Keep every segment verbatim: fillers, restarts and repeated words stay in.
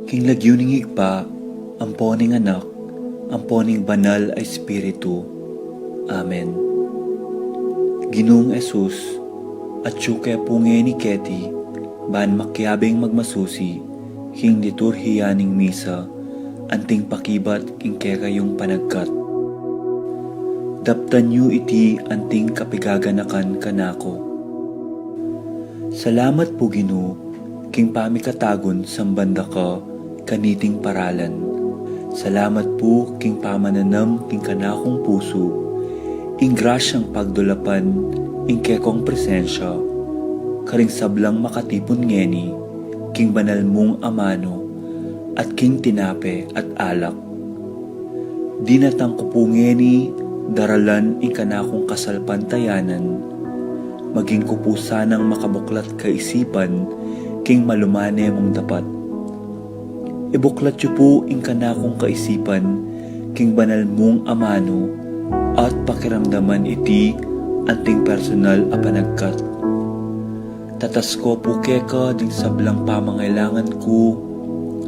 King lagyu ning Ibpa, ampo ning Anak, ampo ning Banal a Espiritu. Amen. Ginung Jesus, atyu ke pu ngeni keti, ban makiabing magmasusi king liturhiya ning misa, anting pakibat king kekayung panagkat. Daptan yu iti anting kapigaganakan kanaku. Salamat pu, Ginu, king pamikatagun samban da ka kaniting paralan. Salamat pu king pamananam king kanakung pusu ing grasyang pagdulapan ing kekong presensya karing sablang makatipun ngeni king banal mung amanu at king tinape at alak. Dinatang ku pu ngeni daralan ing kanakung kasalpantayanan, maging ku pu sanang makabuklat kaisipan king malumane mung dapat. Ibuklat yu pu ing kanakung kaisipan king banal mung amanu at pakiramdaman iti anting personal a panagkat. Tatas ku pu keka ding sablang pamangailangan ku,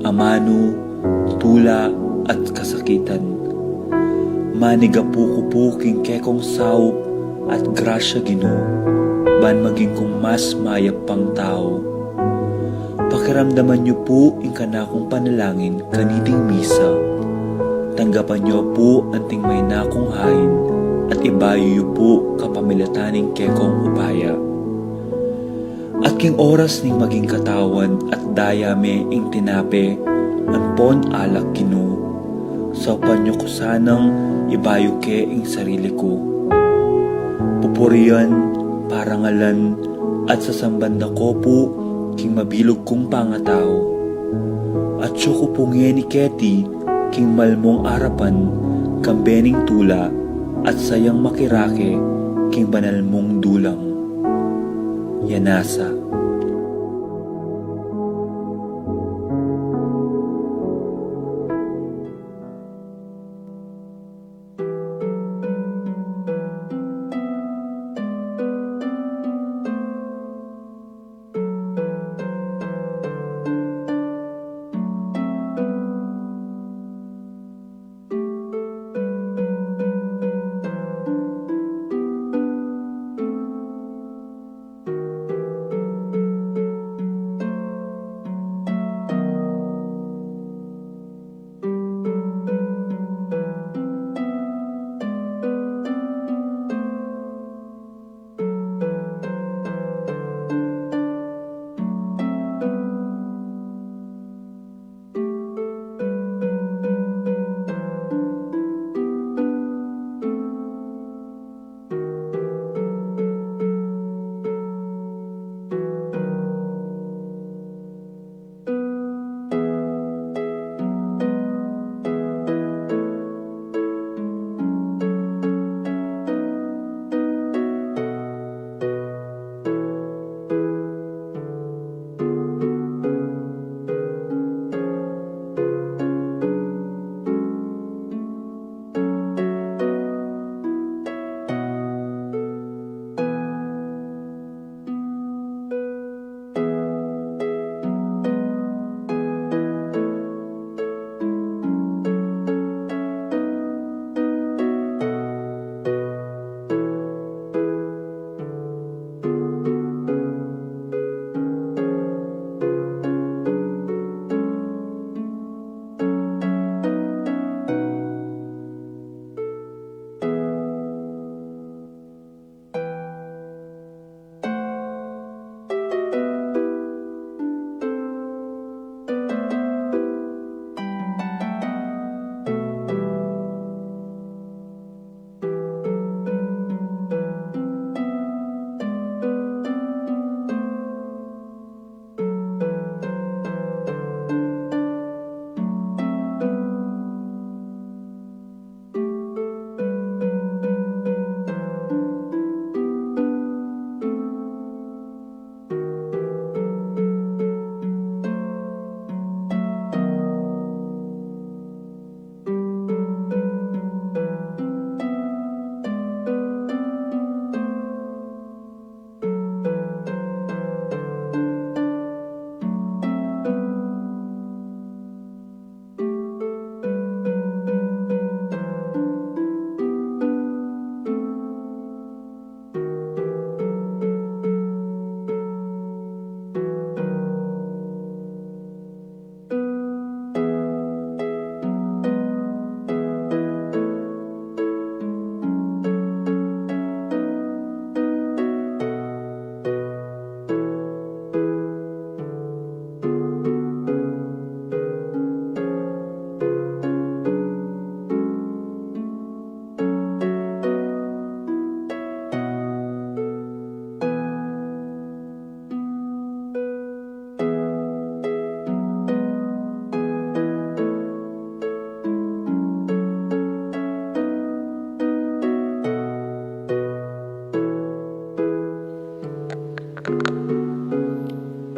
amanu, tula, at kasakitan. Manigapu ku pu king kekong saup at grasya, Ginu, ban maging kung mas mayap pang tau. Pakiramdaman yu pu ing kanakung panalangin kaniting misa. Tanggapan yu pu anting maina kung hain at ibayu yu pu kapamilatan ning kekong upaya. At king oras ning maging katawan at daya me ing tinape ampon alak, Ginu, saupan yu ku sanang ibayu ke ing sarili ku. Pupurian, parangalan, at sasamban da ku pu king mabilug kung pangatau. Atyu ku pu ngeni keti king malmung arapan kambe ning tula at sayang makirake king banal mung dulang. Yanasa.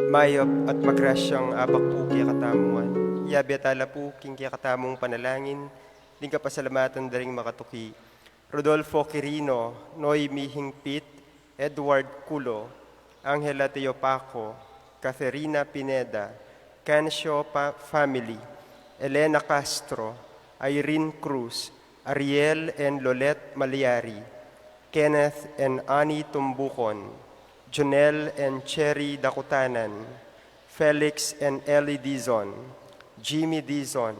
Mayap at magrasyang abak pu kekatamu ngan. Yabe tala pu king kekatamung panalangin ding kapasalamatan da ring makatuki: Rodolfo Quirino, Noemi Hingpit, Edward Culo, Angela Teopaco, Catherina Pineda, Cancio pa-, family, Elena Castro, Irene Cruz, Ariel and Lolet Maliari, Kenneth and Annie Tumbucon, Jonel and Cherry Dakutanan, Felix and Ellie Dizon, Jimmy Dizon,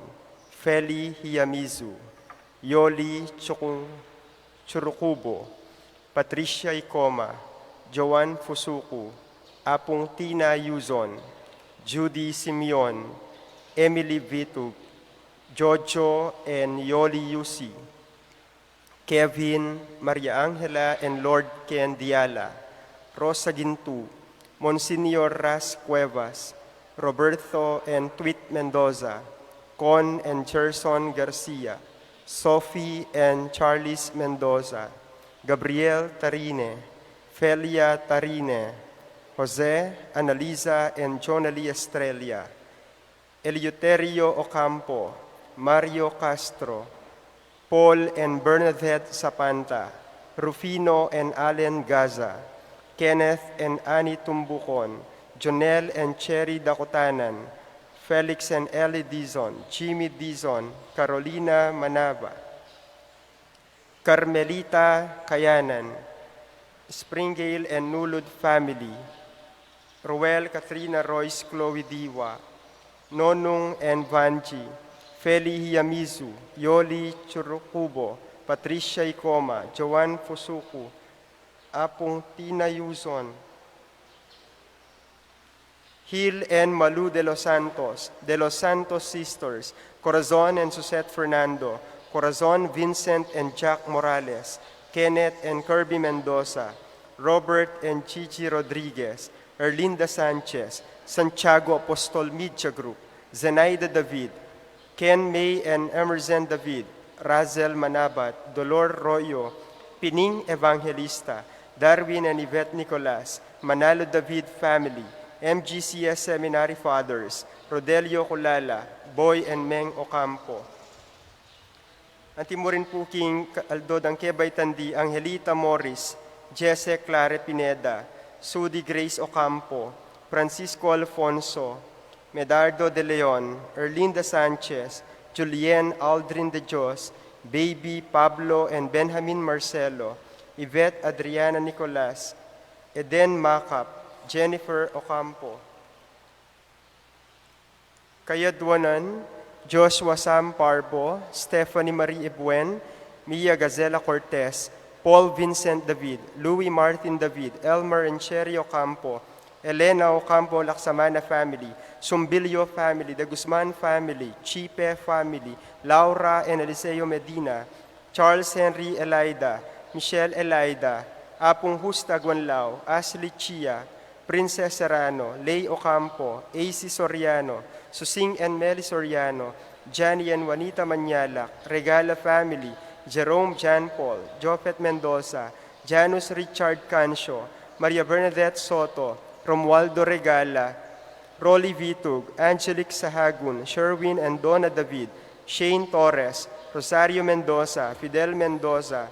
Feli Hiyamizu, Yoli Chuku-, Churukubo, Patricia Icoma, Joan Fusuku, Apung Tina Yuzon, Judy Simeon, Emily Vitug, Jojo and Yoli Yusi, Kevin, Maria Angela and Lord Ken Diala, Rosa Gintu, Monsignor Ras Cuevas, Roberto and Tweet Mendoza, Con and Gerson Garcia, Sophie and Charles Mendoza, Gabriel Tarine, Felia Tarine, Jose, Annalisa and Jonali Estrella, Eleuterio Ocampo, Mario Castro, Paul and Bernadette Zapanta, Rufino and Allen Gaza, Kenneth and Annie Tumbucon, Jonel and Cherry Dakutanan, Felix and Ellie Dizon, Jimmy Dizon, Carolina Manaba, Carmelita Kayanan, Springdale and Nulud family, Roel, Katrina, Royce, Chloe, Diwa, Nonung and Vanji, Feli Hiyamizu, Yoli Churukubo, Patricia Icoma, Joan Fusuku, Apung Tina Yuzon, Gil and Malu de los Santos, de los Santos Sisters, Corazon and Suzette Fernando, Corazon, Vincent and Jack Morales, Kenneth and Kirby Mendoza, Robert and Gigi Rodriguez, Erlinda Sanchez, Santiago Apostol Media Group, Zenaida David, Ken May and Emerson David, Razel Manabat, Dolor Royo, Pining Evangelista, Darwin and Yvette Nicolas, Manalo David family, M G C S Seminary Fathers, Rodelio Culala, Boy and Meng Ocampo. Anti mu rin pu king aldo dang kebaitan di: Angelita Morris, Jesse Clare Pineda, Sudi Grace Ocampo, Francisco Alfonso, Medardo de Leon, Erlinda Sanchez, Julienne Aldrin de Dios, Baby Pablo and Benjamin Marcelo, Yvette Adriana Nicolas, Eden Macap, Jennifer Ocampo. Kayadwanan: Joshua Sam Parbo, Stephanie Marie Ebuen, Mia Gazela Cortez, Paul Vincent David, Louis Martin David, Elmer and Cherry Ocampo, Elena Ocampo Laksamana family, Sumbilio family, De Guzman family, Chipe family, Laura and Eliseo Medina, Charles Henry Elaida, Michelle Elaida, Apung Justa Guanlao, Ashley Chia, Princess Serrano, Lei Ocampo, A C Soriano, Susing and Meli Soriano, Johnny and Juanita Mañalac, Regala family, Jerome John Paul, Jopet Mendoza, Janus Richard Cancio, Maria Bernadette Soto, Romualdo Regala, Rolly Vitug, Angelic Sahagun, Sherwin and Donna David, Shane Torres, Rosario Mendoza, Fidel Mendoza,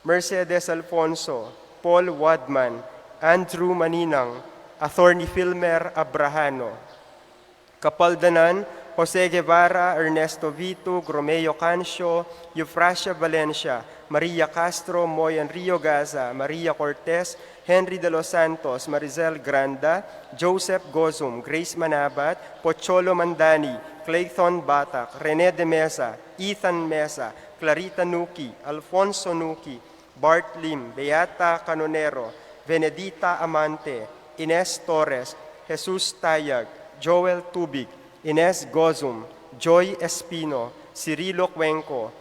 Mercedes Alfonso, Paul Wadman, Andrew Maninang, Attorney Filmer Abrahano. Kapaldanan: Jose Guevara, Ernesto Vitug, Romeo Cancio, Eufrasia Valencia, Maria Castro, Moy and Rio Gaza, Maria Cortez, Henry de los Santos, Maricel Granda, Joseph Gozum, Grace Manabat, Pocholo Mandani, Clayton Batak, Rene de Mesa, Ethan Mesa, Clarita Nuki, Alfonso Nuki, Bart Lim, Beata Canonero, Venedita Amante, Ines Torres, Jesus Tayag, Joel Tubig, Ines Gozum, Joy Espino, Cirilo Cuenco,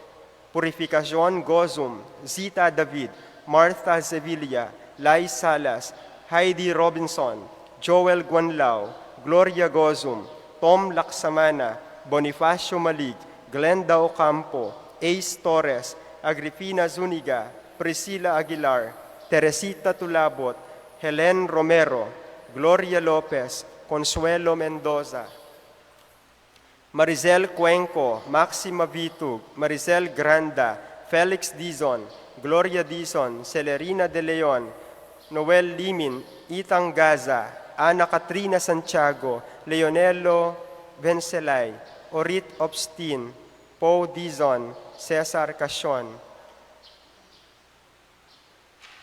Purificacion Gozum, Zita David, Martha Sevilla, Lai Salas, Heidi Robinson, Joel Guanlao, Gloria Gozum, Tom Laksamana, Bonifacio Malig, Glenda Ocampo, Ace Torres, Agripina Zuniga, Priscilla Aguilar, Teresita Tulabot, Helen Romero, Gloria Lopez, Consuelo Mendoza, Maricel Cuenco, Maxima Vitug, Maricel Granda, Felix Dizon, Gloria Dizon, Celerina de Leon, Noel Limin, Itang Gaza, Ana Katrina Santiago, Leonelo Vencelay, Orit Obstin, Poe Dizon, Cesar Casion.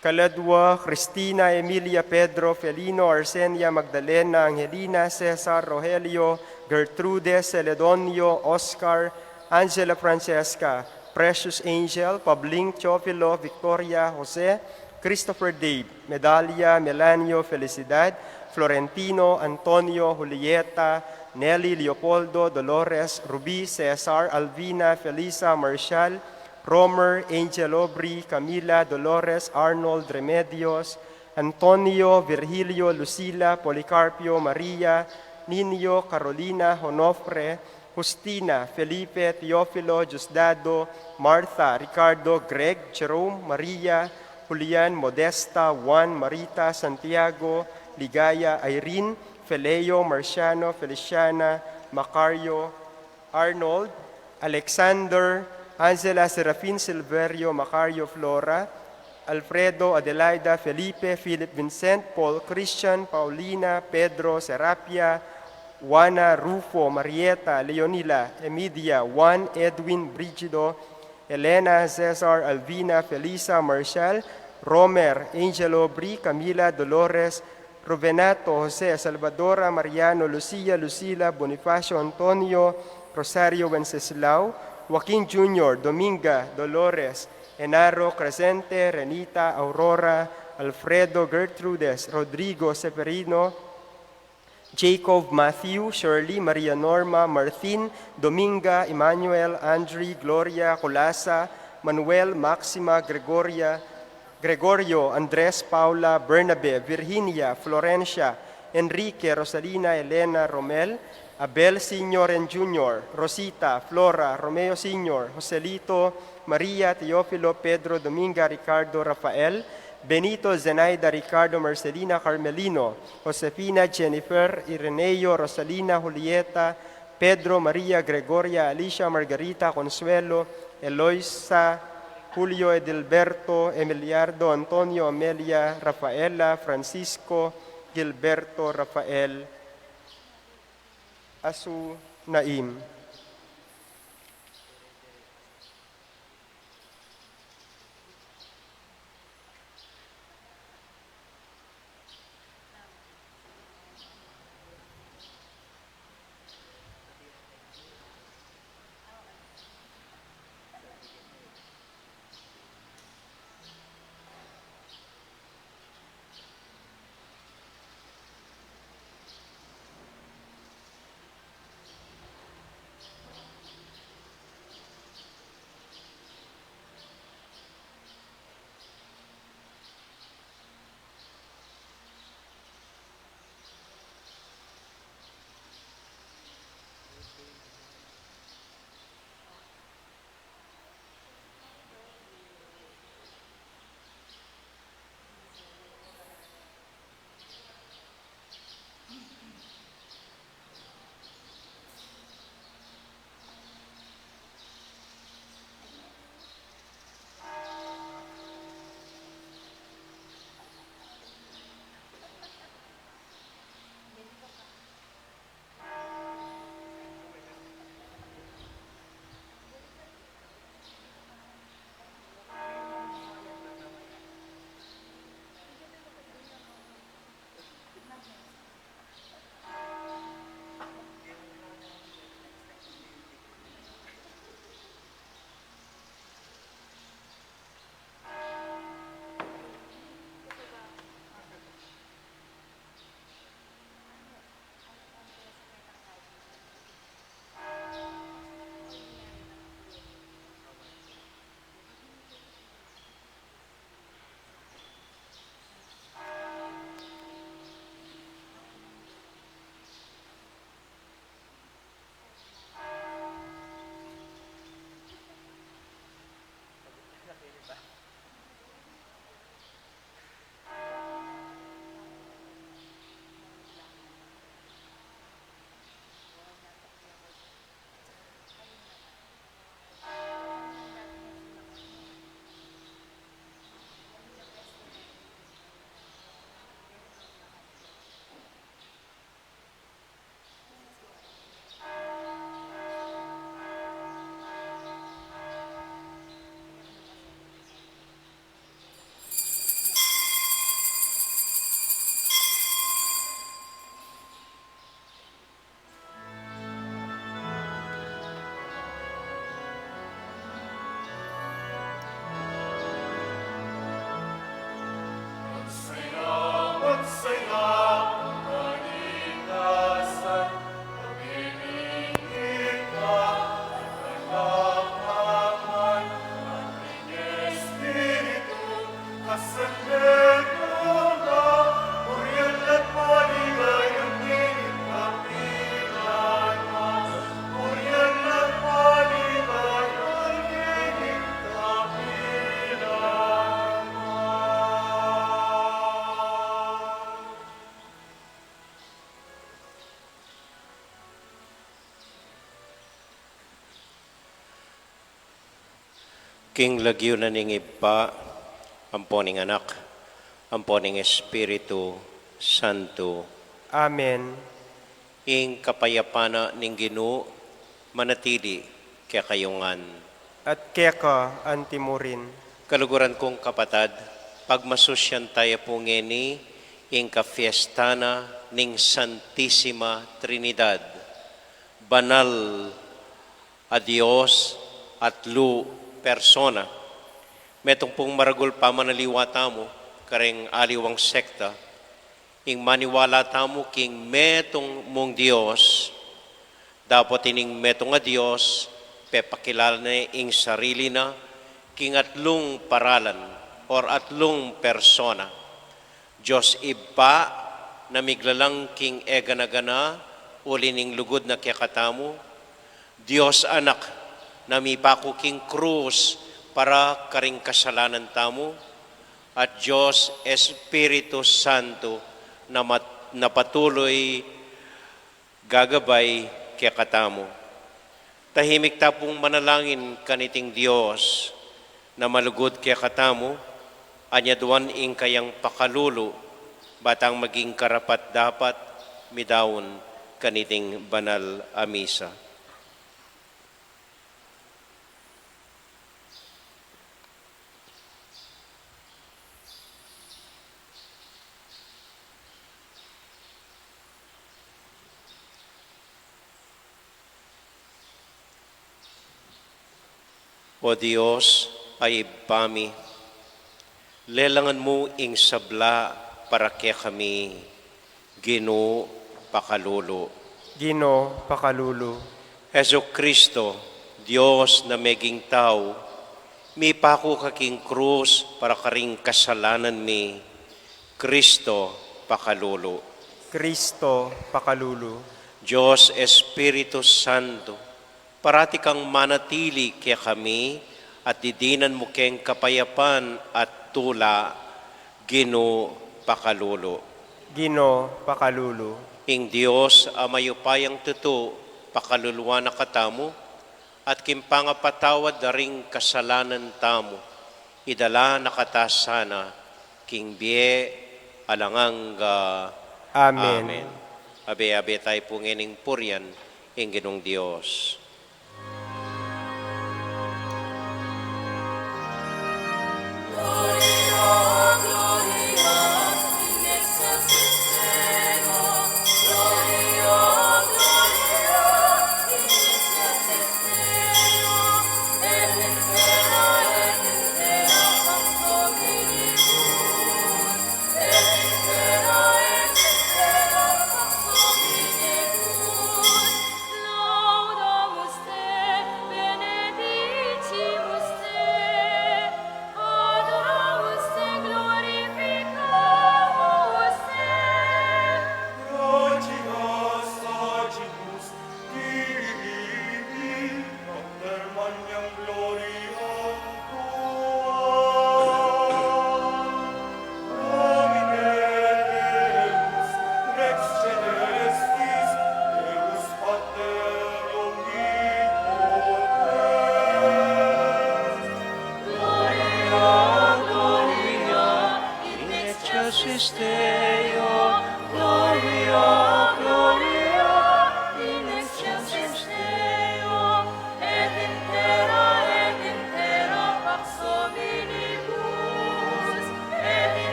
Kaladua, Cristina, Emilia, Pedro, Felino, Arsenia, Magdalena, Angelina, Cesar, Rogelio, Gertrude, Celedonio, Oscar, Angela, Francesca, Precious Angel, Pabling, Teofilo, Victoria, Jose, Christopher, Dave, Medalia, Melanio, Felicidad, Florentino, Antonio, Julieta, Nelly, Leopoldo, Dolores, Ruby, Cesar, Alvina, Felisa, Marshall, Romer, Angel, Aubrey, Camila, Dolores, Arnold, Remedios, Antonio, Virgilio, Lucila, Policarpio, Maria, Nino, Carolina, Onofre, Justina, Felipe, Teofilo, Diosdado, Martha, Ricardo, Greg, Jerome, Maria, Julian, Modesta, Juan, Marita, Santiago, Ligaya, Irene, Feleo, Marciano, Feliciana, Macario, Arnold, Alexander, Angela, Serafin, Silverio, Macario, Flora, Alfredo, Adelaida, Felipe, Philip, Vincent, Paul, Christian, Paulina, Pedro, Serapia, Juana, Rufo, Marieta, Leonila, Emidia, Juan, Edwin, Brigido, Elena, Cesar, Alvina, Felisa, Marshall, Romer, Angel, Aubrey, Camila, Dolores, Rubenato, Jose, Salvadora, Mariano, Lucia, Lucila, Bonifacio, Antonio, Rosario, Wenceslao, Joaquin Junior, Dominga, Dolores, Enaro, Crescente, Renita, Aurora, Alfredo, Gertrudes, Rodrigo, Seferino, Jacob, Matthew, Shirley, Maria Norma, Martin, Dominga, Emmanuel, Andri, Gloria, Colasa, Manuel, Maxima, Gregoria, Gregorio, Andres, Paula, Bernabe, Virginia, Florencia, Enrique, Rosalina, Elena, Romel, Abel Senior and Junior, Rosita, Flora, Romeo Senior, Joselito, Maria, Teofilo, Pedro, Dominga, Ricardo, Rafael, Benito, Zenaida, Ricardo, Marcelina, Carmelino, Josefina, Jennifer, Ireneo, Rosalina, Julieta, Pedro, Maria, Gregoria, Alicia, Margarita, Consuelo, Eloisa, Julio, Edilberto, Emiliardo, Antonio, Amelia, Rafaela, Francisco, Gilberto, Rafael, Asu, Naim. King lagyu na ning Ibpa, ampo ning Anak, ampo ning Espiritu Santo. Amen. Ing kapayapan na ning Ginu manatili kekayu ngan. At keka anti mu rin. Kaluguran kung kapatad, pagmasusyan taya pu ngeni ing kafiesta na ning Santisima Trinidad, banal a Dios, atlu persona. Metung pung maragul pamanaliwa tamu kareng aliwang sekta, ing maniwala tamu king metung mung Dios, dapot ining metung a Dios pepakilala ne ing sarili na king atlung paralan or atlung persona. Dios Ibpa na miglalang king e gana-gana uli ning lugud na kekatamu, Dios Anak na mipaku king krus para karing kasalanan tamu, at Dios Espiritu Santo na mat-, na patuloy gagabay kekatamu. Tahimik ta pung manalangin kaniting Dios na malugud kekatamu, anyaduan ing kayang pakalulu, ba tang maging karapat-dapat midaun kaniting banal a misa. O Dios, a Ibpa mi, lelangan mu ing sabla para kekami. Ginu, pakalulu. Ginu, pakalulu. Jesucristo, Dios na meging tau, mipaku ka king krus para karing kasalanan mi. Cristo, pakalulu. Cristo, pakalulu. Dios Espiritu Santo, parati kang manatili kekami at didinan mu keng kapayapan at tula. Ginu, pakalulu. Ginu, pakalulu. Ing Dios a mayupayang tutu, pakaluluan na katamu, at king pangapatawad da ring kasalanan tamu, idala na kata sana king bie alang angga. Amen. Amen. Abe-abe tayu pu ngening purian ing Ginung Dios.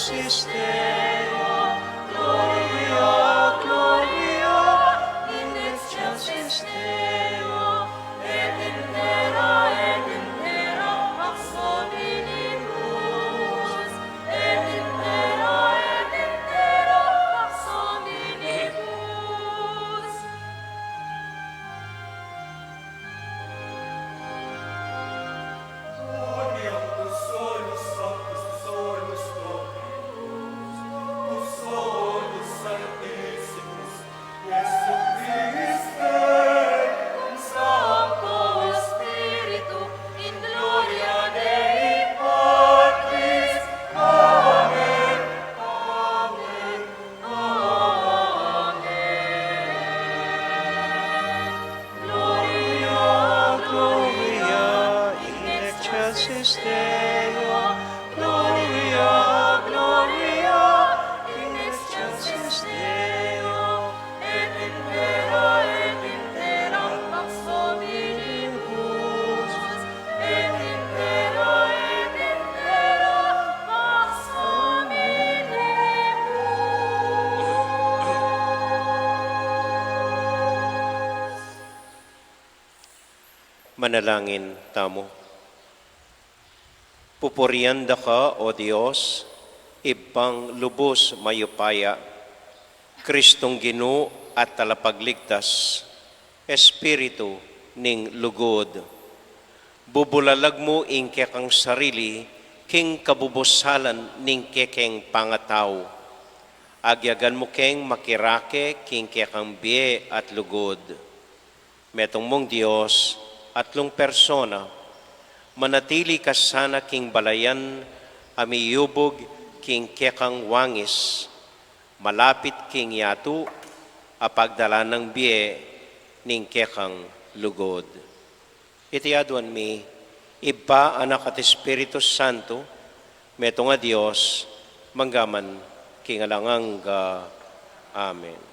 Deo, Gloria, Gloria in excelsis Deo, et in terra, et in terra pax hominibus, et in terra, et in terra pax hominibus. Gloria in solus sanctis, solus Dominus, in solus sanctissimus, Iesu Christe, cum Sancto Spiritu, in gloria Dei Patris. Amen. Amen. Amen. Gloria, Gloria in excelsis Deo, Gloria, Gloria in excelsis Deo, et in terra, et in terra pax hominibus, et in terra, et in terra pax hominibus. Manalangin tamu. Pupurian da ka, O Dios, Ibpang lubus mayupaya, Kristong Ginu at Talapagligtas, Espiritu ning lugud. Bubulalag mu ing kekang sarili king kabubusalan ning kekeng pangatau. Agyagan mu keng makirake king kekang bie at lugud. Metung mung Dios, atlung persona, manatili ka sana king balayan a miyubug king kekang wangis, malapit king yatu a pagdalan nang bie ning kekang lugud. Iti aduan mi, Ibpa, Anak at Espiritu Santo, metung a Dios, mangga man king alang angga. Amen.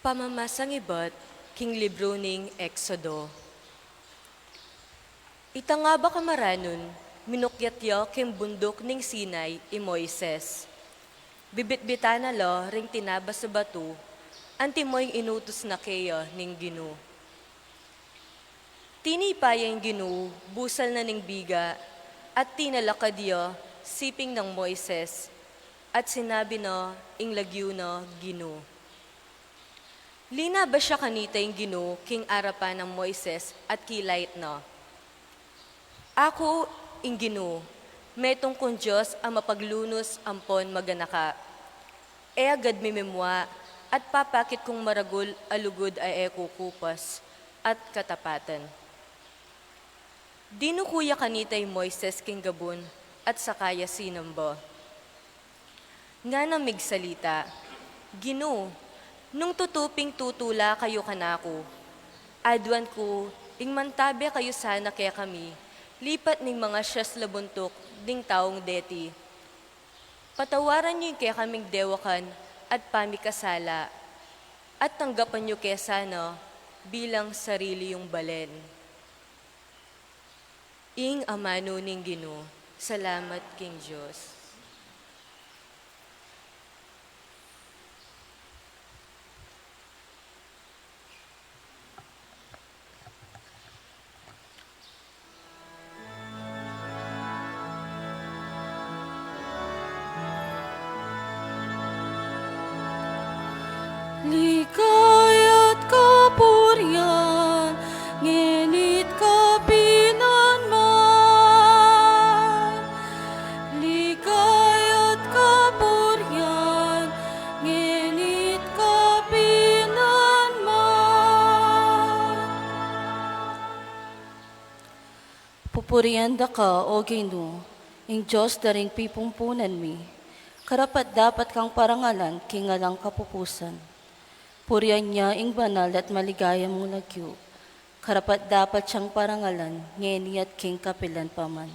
Pamamasang ibat king libru ning Exodo. Ita ngaba kamaranun, minukyat ya king bunduk ning Sinai i Moises. Bibitbitan na la ring tinabas a batu, antimo ing inutus na keya ning Ginu. Tinipa ya ing Ginu busal na ning biga, at tinalakad ya siping nang Moises, at sinabi na ing lagyu na Ginu. Linabas ya kanita ing Ginu king arapan nang Moises at kilait na, "Aku ing Ginu, metung kung Dios a mapaglunus ampon maganaka. E agad mimimua, at papakit kung maragul a lugud a e kukupas, at katapatan." Dinuku ya kanita i Moises king gabun, at saka ya sinamba. Ngana migsalita, "Ginu, nung tutu ping tutula kayu kanaku, aduan ku ing mantabe kayu sana kekami lipat ning mangasias la buntuk ding taung deti. Patawaran yu ing kekaming dewakan at pamikasala, at tanggapan yu ke sana bilang sarili yung balen." Ing amanu ning Ginu. Salamat king Dios. Ligaya't kapurian, ngeni't kapilan man. Ligaya't kapurian, ngeni't kapilan man. Pupurian da ka, O Ginu, ing Dios da ring pipumpunan mi. Karapat-dapat kang parangalan king alang kapupusan. Purian ya ing banal at maligaya mung lagyu. Karapat-dapat yang parangalan, ngeni at king kapilan pa man.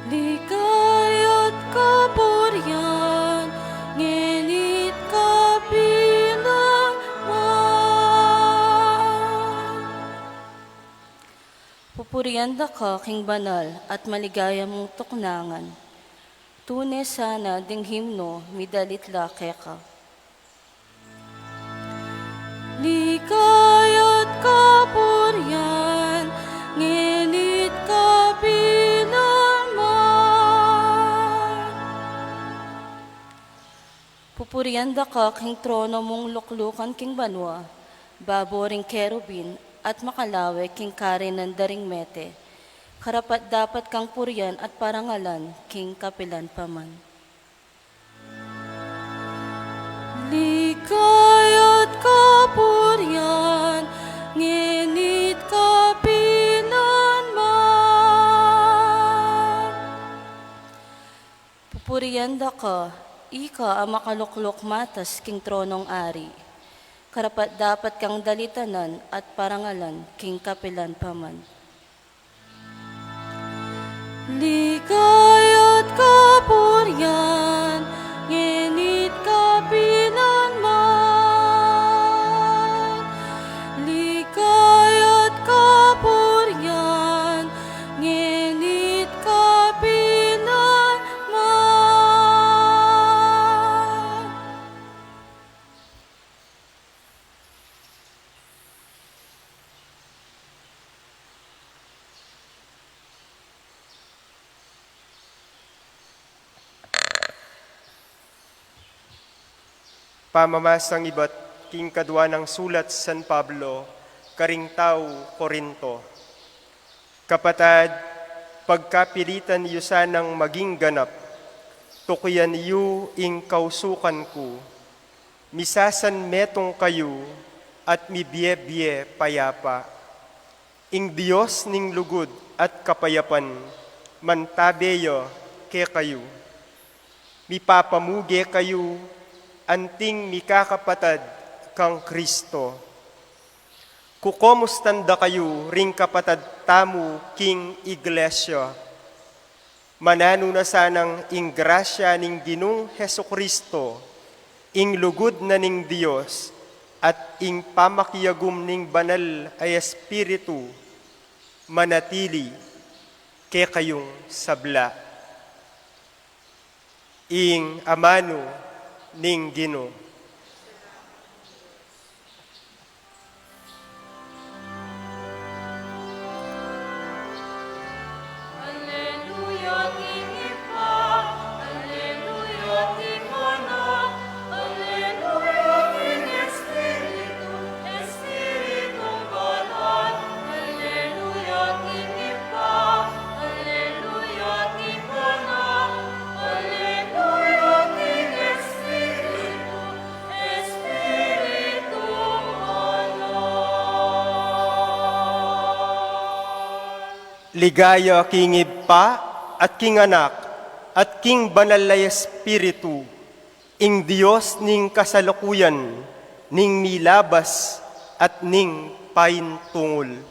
Ligaya't kapurian, ngeni't kapilan man. Pupurian da ka, king banal at maligaya mung tuknangan. Tune sana ding himno midalit la keka. Ligaya't kapurian, ngeni't kapilan man. Pupurian da ka king trono mung luklukan king banua, babo ring kerubin at makalawe king karinan da ring mete. Karapat-dapat kang purian at parangalan king kapilan pa man. Ligaya't kapurian, ngeni't kapilan man. Pupurian da ka, ika a makalukluk matas king tronong ari. Karapat-dapat kang dalitanan at parangalan king kapilan pa man. Ligaya't kapurian, ngeni't kapilan man. Ligaya't kapurian, ngeni't kapilan man. Pamamasang ibat king kadua nang sulat San Pablo karing tau Corinto. Kapatad, pagkapilitan yu sanang maging ganap, tukian yu ing kausukan ku, misasanmetung kayu at mibie-bie payapa. Ing Dios ning lugud at kapayapan mantabe ya kekayu. Mipapamuge kayu anting mikakapatad kang Kristo. Kukomustan da kayu ring kapatad tamu king iglesia. Mananu na sanang ing grasya ning Ginung Jesucristo, ing lugud na ning Dios, at ing pamakiagum ning Banal a Espiritu manatili kekayung sabla. Ing amanu ning Ginu. Ligaya king Ibpa, at king Anak, at king Banal a Espiritu, ing Dios ning kasalukuyan, ning milabas, at ning paintungul.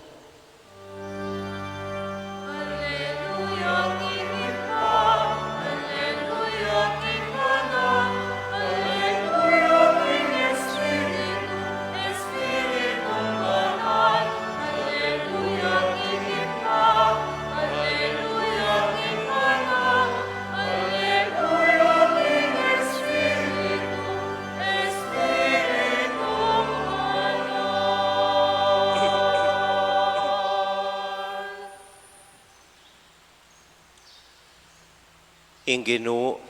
Ing Ginu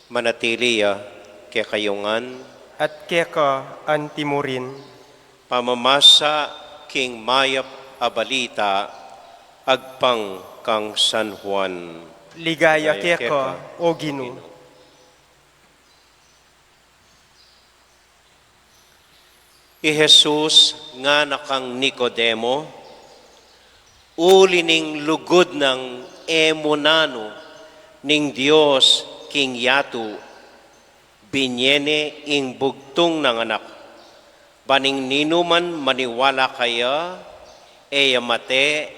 manatili ya kekayu ngan. At keka antimurin. Pamamasa king mayap a balita agpang kang San Juan. Ligaya keka, O Ginu. I Jesus ngana kang Nicodemo, uli ning lugud nang e mu nanu ning Dios king yatu, binie ne ing bugtung nang anak, ba ning ninuman maniwala kaya, e ya mate,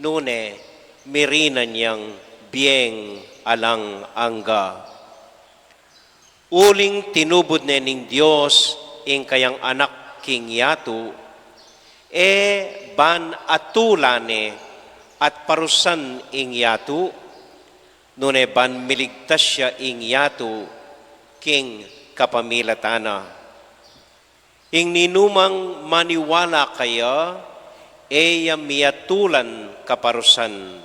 nune mirinan yang bie ning alang angga. Uling tinubud ne ning Dios ing kayang Anak king yatu, e ban atulan ne at parusan ing yatu, nune ban miligtas ya ing yatu king kapamilatan na. Ing ninumang maniwala kaya, e ya miatulan kaparusan.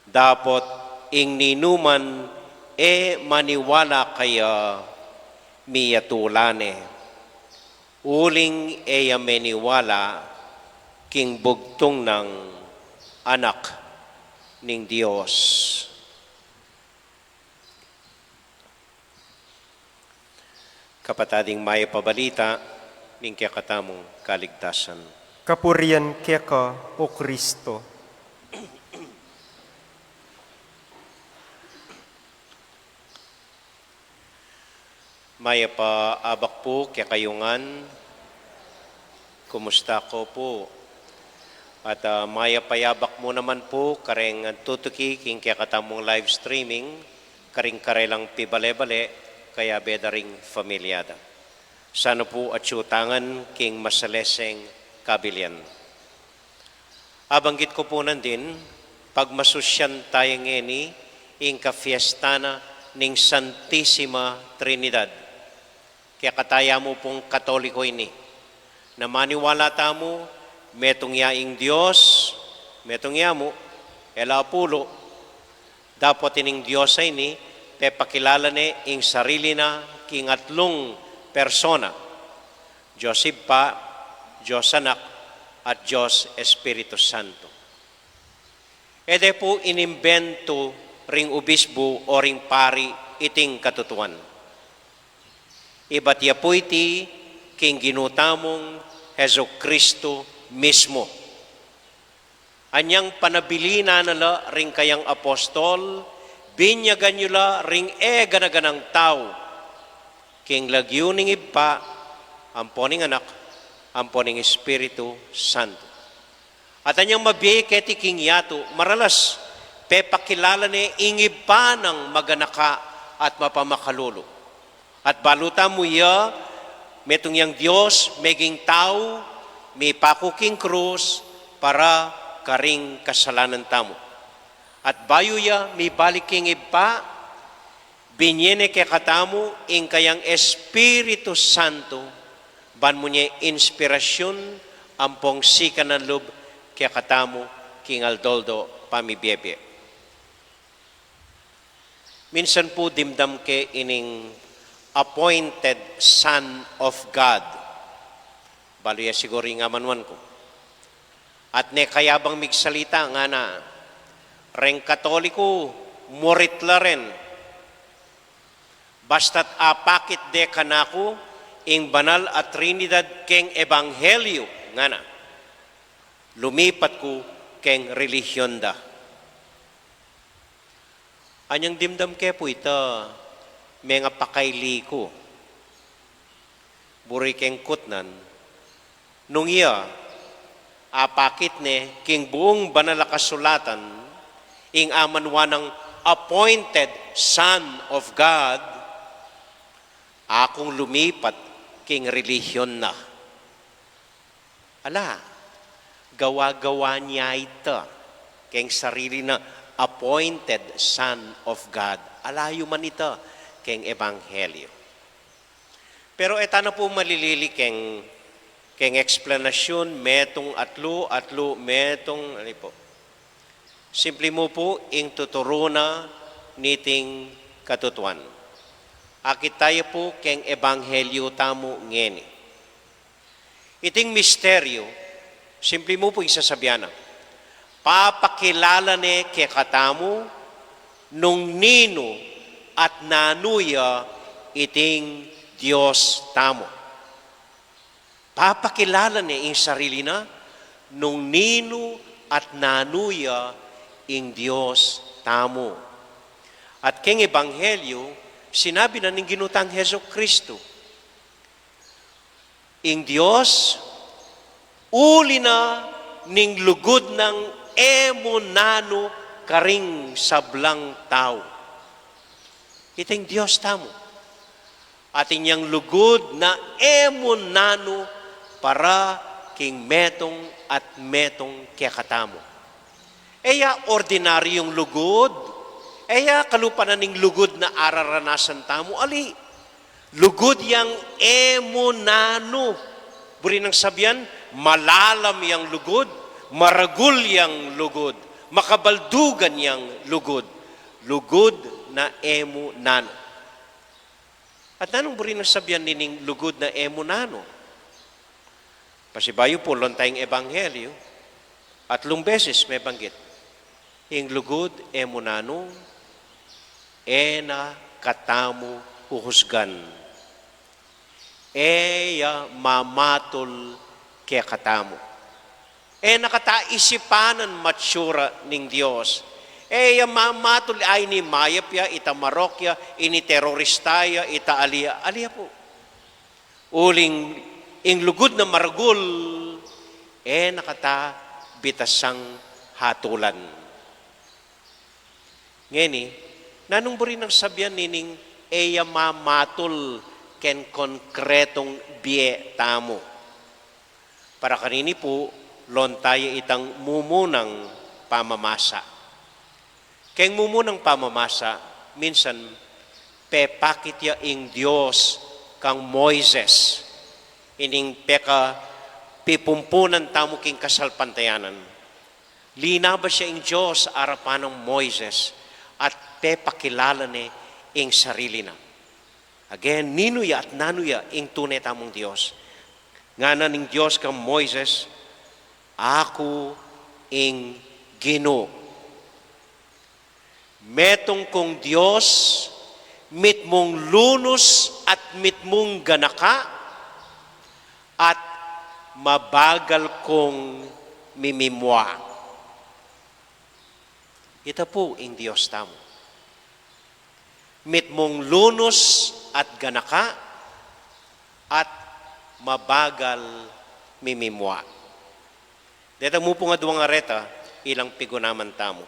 Dapot ing ninuman e maniwala kaya, miatulan ne. Uling e ya meniwala king bugtung nang Anak ning Dios. Kapatad, ing mayap a balita ning kekatamung kaligtasan. Kapurian keka, O Kristo. Mayap a abak pu kekayu ngan. Kumusta ko pu? At, ah, mayap a abak mu naman pu kareng tutuki king kekatamung live streaming, karing karelang pibale-bale, kayabe da ring familia da. Sana pu atyu ta ngan king masaleseng kabilian. Abanggit ku pu nandin, pagmasusyan taya ngeni ing kafiesta na ning Santisima Trinidad. Kekatamu pung Katoliko ini, na maniwala tamu, metung ya ing Dios, metung ya mu, e la pulu, dapot ining Dios a ini, pepakilala ne ing sarili na king atlung persona, Dios Ibpa, Dios Anak, at Dios Espiritu Santo. E de pu inimbentu ring ubisbu o ring pari iting katutuan. Ibat ya pu iti king Ginu tamung Jesucristo mismu. Anyang panabilin na la ring kayang apostol, binyagan yu la ring e gana-ganang tau, king lagyu ning Ibpa, ampo ning Anak, ampo ning Espiritu Santo. At anyang mabie keti king yatu, maralas, pepakilala ne ing Ibpa nang maganaka at mapamakalulu. At balu tamu ya, metung yang Dios, meging tau, mipaku king krus, para karing kasalanan tamu. At bayu ya mibalik king Ibpa, binye ne kekatamu ing kayang Espiritu Santo, ban munye inspirasyun ampong sikanan lub kekatamu king aldo-aldo pamibiebie. Minsan pu dimdam ke ining appointed Son of God. Balu ya siguru ing amanuan ku. At ne kayabang migsalita ngana, reng Katoliko, murit la ren. Basta't apakit de kanaku ing banal a Trinidad keng ebanghelyo, ngana, lumipat ku keng relihiyon da. Anyang dimdam ke pu ita, mengapakaili ku. Buri keng kutnan, nung iya, apakit ne king buung Banal a Kasulatan, ing amanuan nang appointed Son of God, akung lumipat king relihiyon na. Ala, gawa-gawa ne ita keng sarili na appointed Son of God. Ala yu man ita keng ebanghelyo. Pero e ta na pu malilili keng, keng eksplanasyun, metung atlu, atlu, metung, ali pu. Simple mu pu ing tuturu na niting katutuan. Akit taya pu keng ebanghelyo tamu ngeni. Iting misteryo, simple mu pu ing sasabian na, papakilala ne kekatamu nung ninu at nanu ya iting Dios tamu. Papakilala ne ing sarili na nung ninu at nanu ya ing Dios tamu. At keng ebanghelyo, sinabi na ning Ginu tang Jesucristo, ing Dios, uli na ning lugud nang e mu nanu karing sablang tau. Ita ing Dios tamu. Atin yang lugud na e mu nanu para king metung at metung kekatamu. E ya ordinaryung lugud, e ya kalupa na ning lugud na araranasan tamu, ali. Lugud yang e mu nanu. Buri nang sabian, malalam yang lugud, maragul yang lugud, makabaldugan yang lugud. Lugud na e mu nanu. At nanung buri nang sabian nining lugud na e mu nanu? Pasibayu pu, lonta ing ebanghelyu, atlung beses mebanggit, ing lugud e mu nanu, e na katamu uhusgan. E ya mamatul kekatamu. E na kata isipanan matsura ning Dios. E ya mamatul, ay, ini mayap ya, ita marok ya, ini terorista ya, ita ali ya, ali ya pu. Uling ing lugud na maragul, e na kata bitasang hatulan. Ngeni, nanung buri nang sabian nining e ya mamatul keng konkretung bie tamu? Para kanini pu, lonta ya itang mumunang pamamasa. Keng mumunang pamamasa, minsan pepakit ya ing Dios kang Moises, ining pekapipumpunan tamu king kasalpantayanan. Linabas ya ing Dios arapan nang Moises at pepakilala ne ing sarili na. Again, ninu ya at nanu ya ing tune tamung Dios? Ngana ning Dios kang Moises, "Aku ing Ginu." Metung kung Dios, mitmung lunus at mitmung ganaka, at mabagal kung mimimua. Ita pu ing Dios tamu. Mitmung lunus at ganaka, at mabagal mimimua. Deta mu pung aduang areta, ilang pigunaman tamu.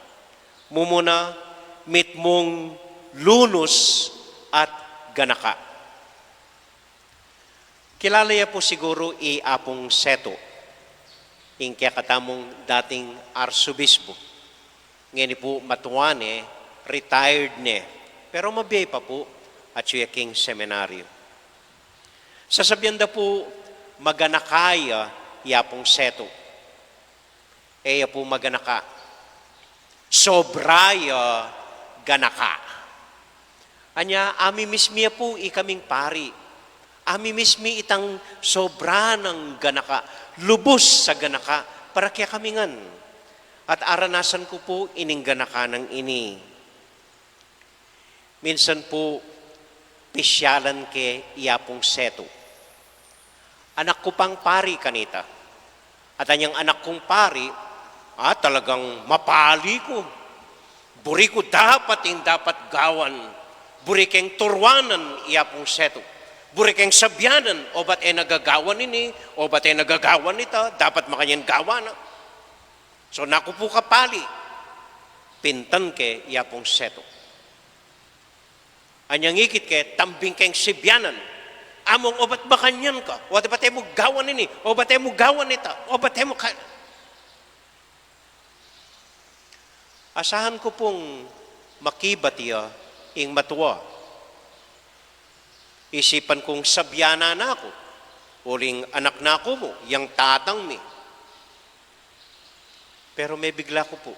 Mumuna, mitmung lunus at ganaka. Kilala ya pu siguru i Apung Setu, ing kekatamung dating arsobisbu. Ngeni pu matua ne, retired ne. Pero mabie pa pu, atyu ya king seminaryo. Sasabian da pu, maganaka ya i Apung Setu. E ya pu maganaka. Sobra ya ganaka. Anya, amimiss mi ya pu ikaming pari. Amimiss mi itang sobra nang ganaka. Lubus a ganaka para kekami ngan. At aranasan ku pu ining ganaka nang ini. Minsan pu, pisyalan ke i Apung Setu. Anak ku pang pari kanita. At anyang anak kung pari, ah, talagang mapali ku. Buri ku dapat ing dapat gawan. Buri keng turwanan i Apung Setu. Buri keng sabianan, obat e na gagawan ini, obat e na gagawan ita, dapat makanyan gawan na. So, naku pu kapali, pintan ke i Apung Setu. Anyang ikit ke, tambing keng sibianan. Among, obat makanyan ka, obat e mu gawan ini, obat e mu gawan ita, obat e mu ka-, asahan ku pung makibat ya ing matua. Isipan kung sabianan na ku, uling anak na ku mu, yang tatang mi. Pero mebigla ku pu.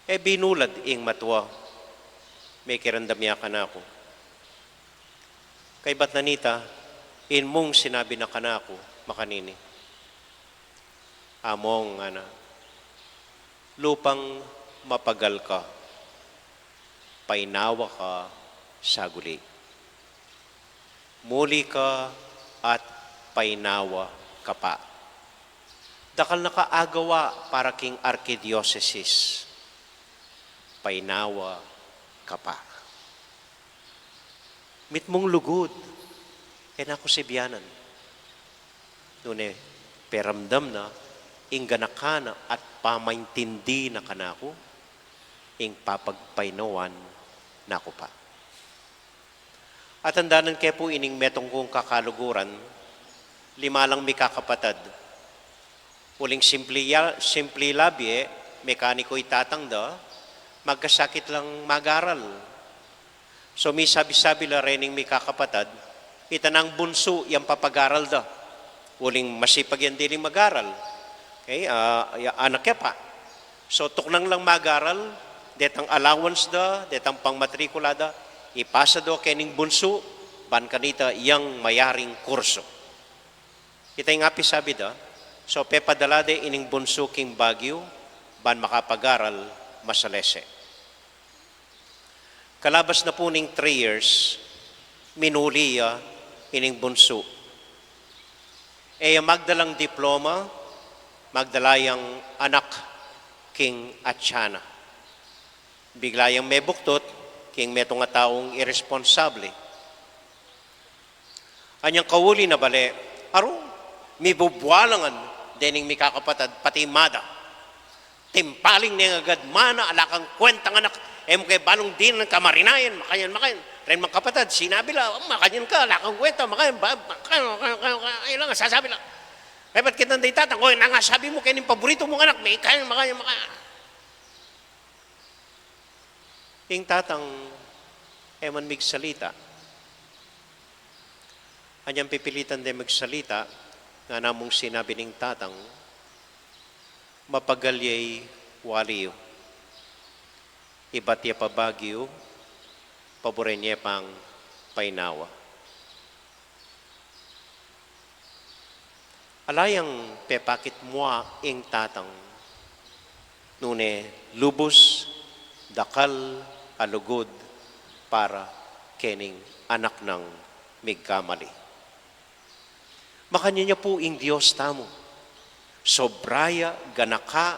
E binulad ing matua, mekiramdam ya kanaku. Kaybat na nita, in mung sinabi na kanaku makanini. Among, ngana, lupang mapagal ka, painawa ka saguli. Muli ka at painawa ka pa. Dakal na ka agawa para king arkidiosesis. Painawa ka pa. Mitmung lugud, e na ku sibianan. Nune, peramdam na, ing ganaka na at Pamaintindi na kanaku, ing papagpainawan na ku pa. At andanan ke pu ining metung kung kakaluguran, lima lang mikakapatad. Uling simpli ya, simpli labie, mekaniko i tatang da, magkasakit lang mag-aral. So, misabi-sabi la rening mikakapatad, ita nang bunsu yang papag-aral da. Uling masipag yang diling mag-aral. Okay, ah, ya, anak ya pa. So, tuknang lang mag-aral, detang allowance da, detang pangmatrikula da, ipasa do kening bunsu, ban kanita yang mayaring kursu. Ita ing api sabi da, so pepadala de ining bunsu king Baguio, ban makapag-aral masalese. Kalabas na pu ning three years, minuli ya ining bunsu. E ya magdalang diploma, magdala yang anak king atsa na. Bigla yang mebuktut king metung a taung iresponsable. Anyang kauli na bale, aru, mibubwalangan dening mikakapatad pati mada. Timpaling neng agad, "Mana, ala kang kwentang anak, e mu ke balung dinan kamarinayan, makanyan, makanyan." Ren mang kapatad, sinabi la, "Makanyan ka, ala kang kwenta, makanyan, ba, makanyan, makanyan, makanyan, makanyan." Ay lang, sasabi la, "E, ba't kitang di tatang? O, nang sabi mu, kening paboritu mung anak, makanyan, makanyan, makanyan." Ing tatang, e man migsalita. Anyang pipilitan de magsalita, ngana mung sinabi ning tatang, "Mapagal yay wali yu. Ibat ya pa Baguio, paburen ye pang painawa." Ala yang pepakit mua ing tatang, nune lubus dakal a lugud para kening anak nang migkamali. Makanyan ya pu ing Dios tamu. Sobra ya ganaka,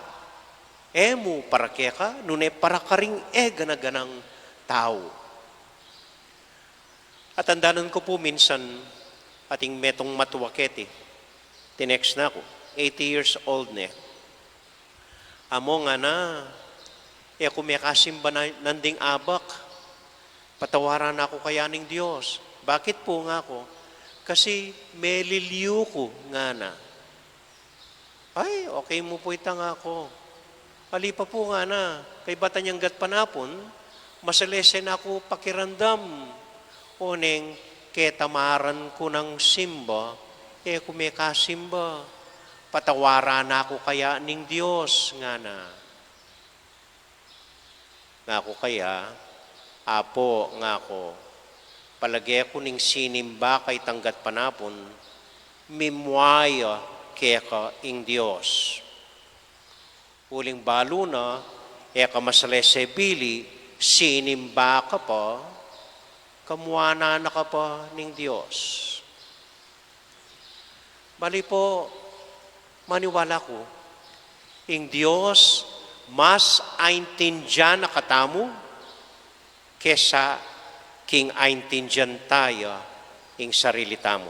e mu para keka, nune para karing e gana-ganang tau. Atandanan ku pu minsan, ating metung matua keti, tinext na ku, eighty years old ne. "Among, ngana, e ku mekasimba na, nanding abak. Patawaran na ku kaya ning Dios." "Bakit pu?" ngaku. "Kasi meliliu ku," ngana. "Ay, okay mu pu ita," ngaku. "Ali pa pu," ngana, "kaybat anyang gatpanapun, masalese na ku pakiramdam. Oneng ketamaran ku nang simba, e ku mekasimba. Patawaran na ku kaya ning Dios," ngana. Ngaku kaya, "Apo," ngaku, "palage ku ning sinimba ka itang gatpanapun, mimua ya keka ing Dios. Uling balu na, e ka masalese bili, sinimba ka pa, kamuanan na ka pa ning Dios." Bali pu, maniwala ku, ing Dios mas aintindian na katamu kesa king aintindian taya ing sarili tamu.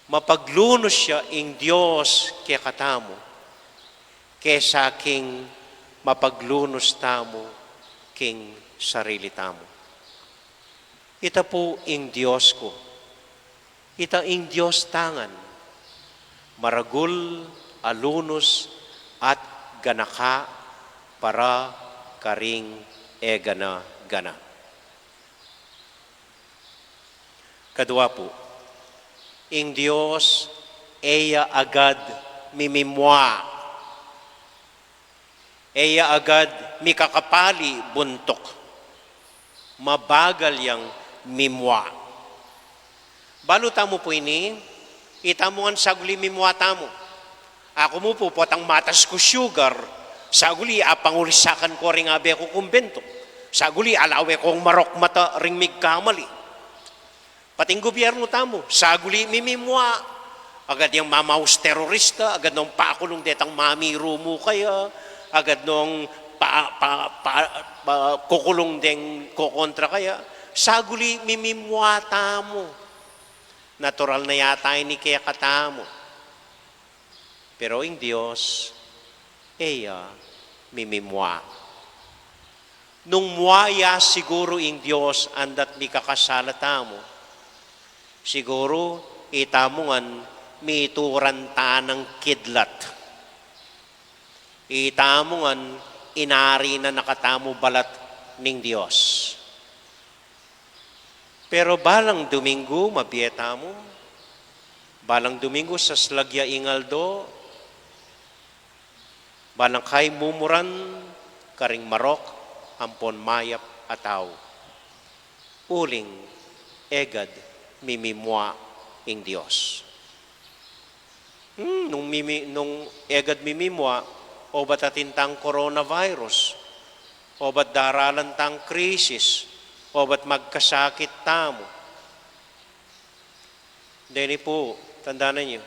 Mapaglunus ya ing Dios kekatamu kesa king mapaglunus tamu king sarili tamu. Ita pu ing Dios ku. Ita ing Dios ta ngan, maragul a lunus at ganaka para karing e gana-gana. Kadua pu, ing Dios e ya agad mimimua. E ya agad mikakapali buntuk. Mabagal yang mimua. Balu tamu pu ini, itamu ngan saguli mimua tamu. Aku mu pu potang matas ku sugar, saguli apangulisakan ku ring abe kung kumbento. Saguli alawe kung marok mata ring migkamali. Pating gubyernu tamu, saguli mimimua. Agad yang mamaus terorista, agad nong pakulung detang mamirumu kaya, agad nong pa, pa, pa, pa, kukulung deng kokontra kaya. Saguli mimimua tamu. Natural na yata ini kekatamu. Pero ing Dios, e ya mimimua. Nung mua ya siguru ing Dios andat mikakasala tamu, siguru itamu ngan mituran ta nang kidlat. Itamu ngan inari na na katamu balat ning Dios. Pero balang Duminggu, mabie tamu, balang Duminggu, saslag ya ing aldo, balang kaimumuran karing marok ampon mayap a tau. Uling egad mimimua ing Dios. Hmm, nung mimi-, nung egad mimimua, obat atin tang coronavirus, obat daralan tang krisis, obat magkasakit tamu. Deni pu, tandanan yu,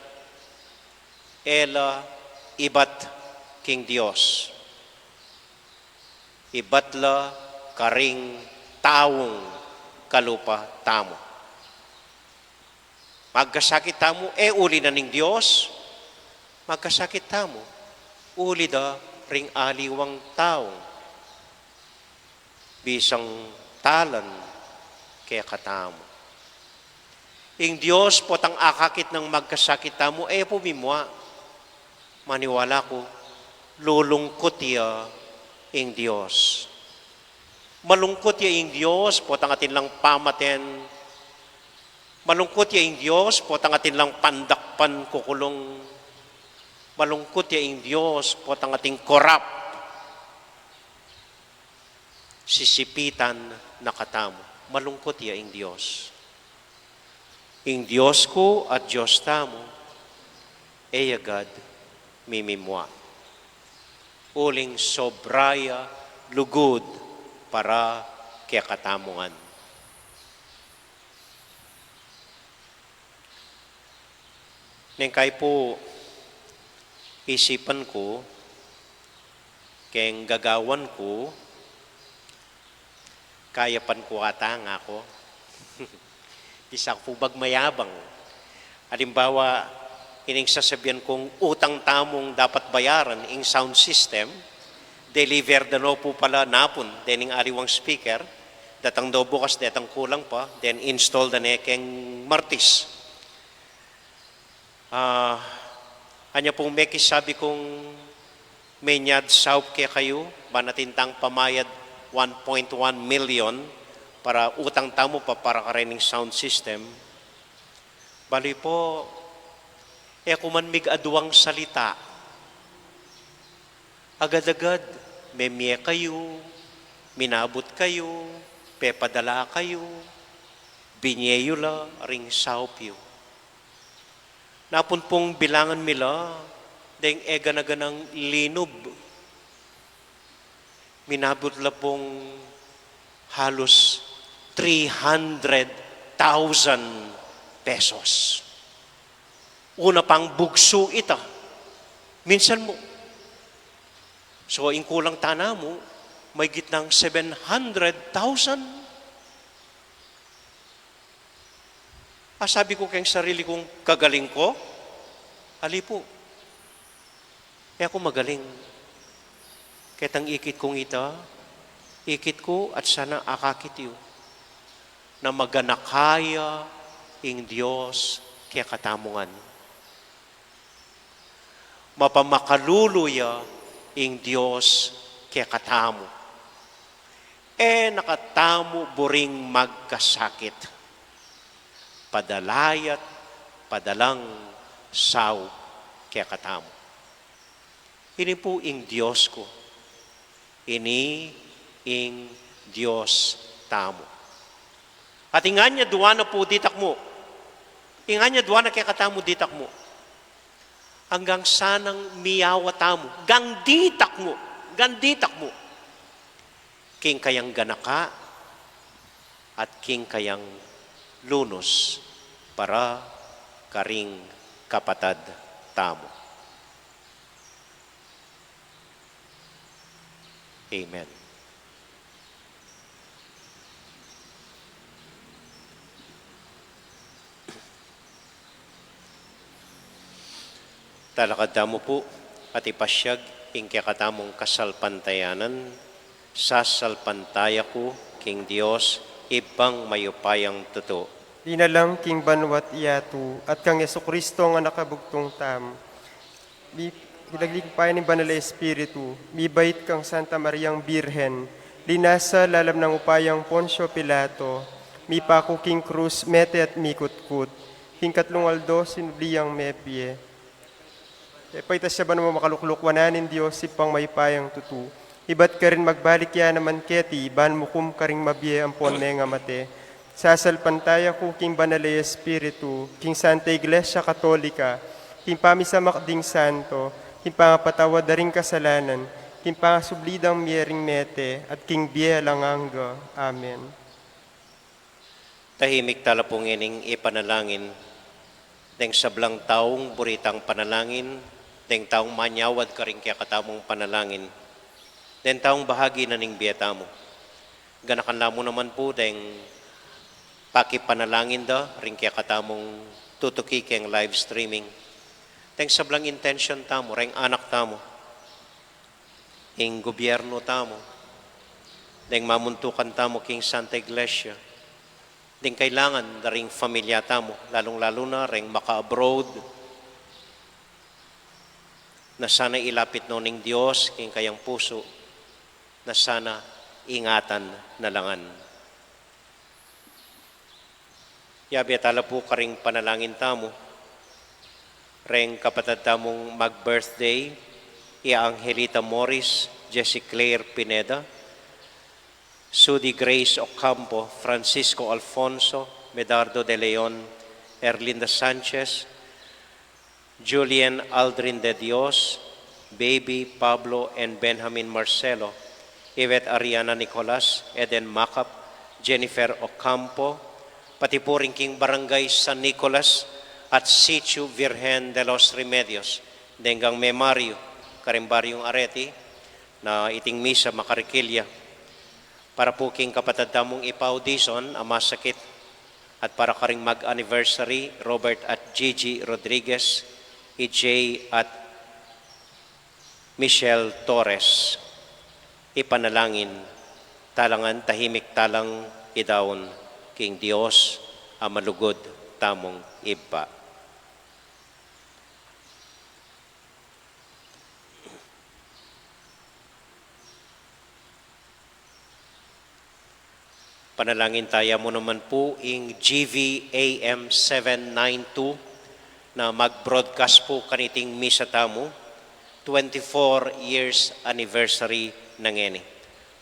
e la ibat king Dios. Ibat la karing taung kalupa tamu. Magkasakit tamu, e uli na ning Dios. Magkasakit tamu, uli da ring aliwang taung bisang talan kekatamu. Ing Dios potang akakit nang magkasakit tamu, e pu mimua. Maniwala ku, lulungkut ya ing Dios. Malungkut ya ing Dios potang atin lang pamaten. Malungkut ya ing Dios potang atin lang pandakpan, kukulung. Malungkut ya ing Dios potang atin korap, sisipitan na katamu. Malungkut ya ing Dios. Ing Dios ku at Dios tamu, e ya gad mimimua. Uling sobra ya lugud para kekatamu ngan. Neng kai pu isipan ku, keng gagawan ku, kayapan ku ata nga ku. Bisa ku pu bag mayabang. Alimbawa, ining sasabian kung utang tamung dapat bayaran, ing sound system, deliver da no pu pala napun, dening aliwang speaker, datang do bukas, detang kulang pa, then install da ne keng Martis. Ah, anya pung mekisabi kung menyad saup kekayu, ban atin tang pamayad one point one million para utang tamu pa para karening sound system. Bali po, e ku man mig-aduang salita. Agad-agad, memie kayu, minabut kayu, pepadala kayu, binie yu la ring saup yu. Napun pung bilangan mi la, deng e gana-ganang linub. Minabut la pung halus three hundred thousand pesos. Una pang bugsu ita. Minsan mu. So, ing kulang tana mu, maygit nang seven hundred thousand. Ah, sabi ku keng sarili kung, "Kagaling ko?" Ali pu. E ku magaling. Ketang ikit kung ita, ikit ku at sana akakit yu na maganaka ya ing Dios kekatamu ngan. Mapamakalulu ya ing Dios kekatamu. E na katamu buring magkasakit. Padala ya't padalang saup kekatamu. Ini pu ing Dios ku. Ini ing Dios tamu. At ing anyadua na pu ditak mu. Ing anyadua na kekatamu ditak mu. Anggang sanang miyawa tamu. Gang ditak mu. Gang ditak mu. King kayang ganaka at king kayang lunus para karing kapatad tamu. Amen. Talakad tamu pu at ipasyag Ing kekatamung kasalpantayanan, sasalpantaya ku king Dios, Ibpang mayupayang tutu. Linalang king banua't yatu, at kang Jesucristo a Anak a bugtung tamu. Mi-, ilaglig upaya ning Banal a Espiritu, mibait kang Santa Mariang Birhen, linasa lalam nang upayang Poncio Pilato, mipaku king krus, mete at mikutkut, king katlung aldo sinubli yang mebie. E paitas ya ban mu makalukluk wanan ning Dios Ibpang mayupayang tutu. Ibat karin magbalik ya naman keti, ban mukum karing mabie ampon mengamate. Sasalpantaya ku king Banal a Espiritu, king Santa Iglesia Katolika, king pamisamak ding santo, king pangapatawad da ring kasalanan, king pangasubli dang mie ring mete, at king bie alang angga. Amen. Tahimik tala pu ngening ipanalangin deng sablang taung buri tang panalangin, deng taung manyawad karing kekatamung panalangin, deng taung bahagi na ning bie tamu. Ganakan la mu naman pu deng pakipanalangin da ring kekatamung tutuki keng live streaming, deng sablang intention tamu, reng anak tamu, ing gobyernu tamu, deng mamuntukan tamu king Santa Iglesia, deng kailangan da ring familia tamu, lalung-lalu na reng maka-abroad, na sana ilapit no ning Dios king kayang pusu, na sana ingatan na la ngan. Yabe tala pu karing panalangin tamu reng kapatad tamung mag-birthday, i Angelita Morris, Jessie Claire Pineda, Sudi Grace Ocampo, Francisco Alfonso, Medardo de Leon, Erlinda Sanchez, Julian Aldrin de Dios, Baby Pablo and Benjamin Marcelo, Iwet Ariana Nicolas, Eden Macap, Jennifer Ocampo, pati pu ring king Barangay San Nicolas at Sitio Virgen de los Remedios, deng gang me Mario, karing Baryung Areti, na iting misa makarikil ya. Para pu king kapatad tamung i Pau Dizon a masakit, at para karing mag-anniversary, Robert at Gigi Rodriguez, i Jay at Michelle Torres. Ipanalangin tala ngan, tahimik talang idaun king Dios a malugud tamung Ibpa. Panalangin taya mu naman pu ing G V A M seven nine two na mag-broadcast pu kaniting misa tamu, twenty-four years anniversary na ngeni.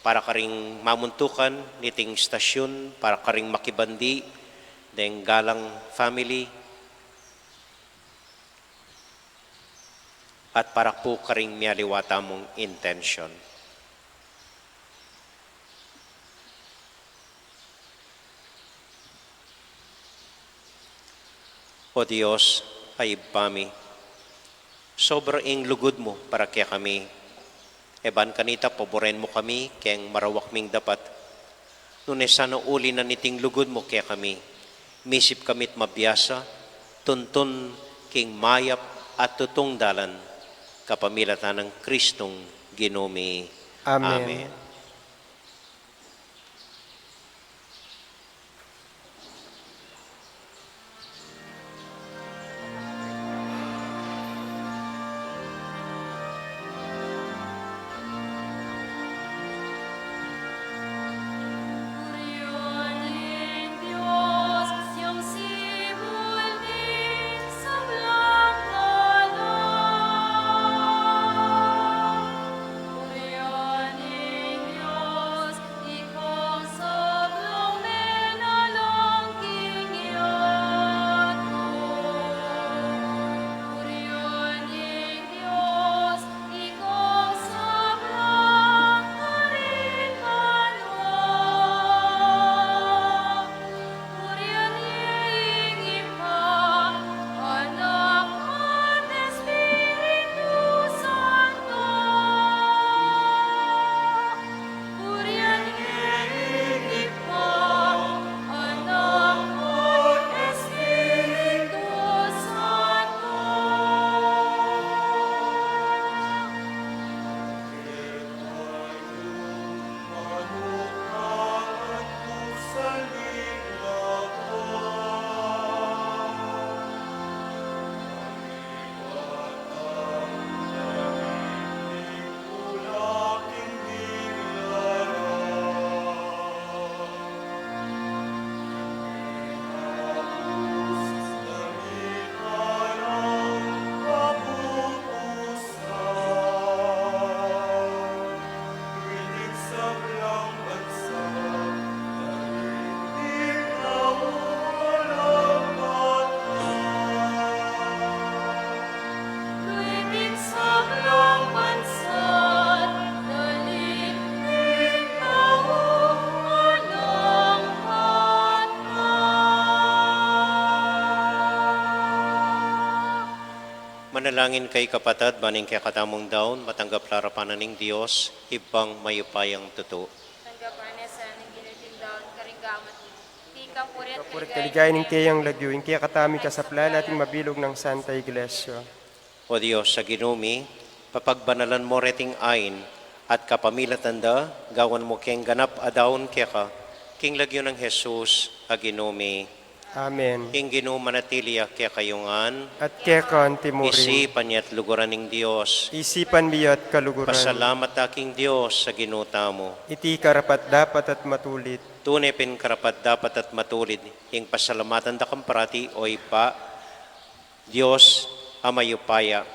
Para karing mamuntukan niting stasyun, para karing makibandi deng galang family, at para pu karing mialiwa tamung intensyon. O Dios, a Ibpa mi, sobra ing lugud mu para kekami. E ban kanita paburen mu kami keng marawak ming dapat. Nune sana uli na niting lugud mu kekami, misip kami't mabiasa, tuntun king mayap at tutung dalan, kapamilatan nang Kristong Ginu mi. Amen. Amen. Manalangin kayu, kapatad, ban ing kekatamung daun matanggap la arapan na ning Dios, Ibpang mayupayang tutu. Tanggapan na sa ning Ginu iting daun karing gamat mu. King kapurian at kaligayan ning keyang lagyu, ing kekatamung kasaplalan at ing mabilug nang Santa Iglesia. O Dios a Ginu mi, papagbanalan mu reting ain, at kapamilatan da, gawan mu keng ganap a daun keka, king lagyu nang Jesus a Ginu mi. Amen. Ing Ginu manatili ya kekayu ngan. At keka antimurin. Isipan ya at luguran ing Dios. Isipan mi ya at kaluguran. Pasalamat ta king Dios a Ginu tamu. Iti karapat-dapat at matulid. Tune pin karapat-dapat at matulid ing pasalamatan da kang parati, o Ibpa, Dios a mayupaya.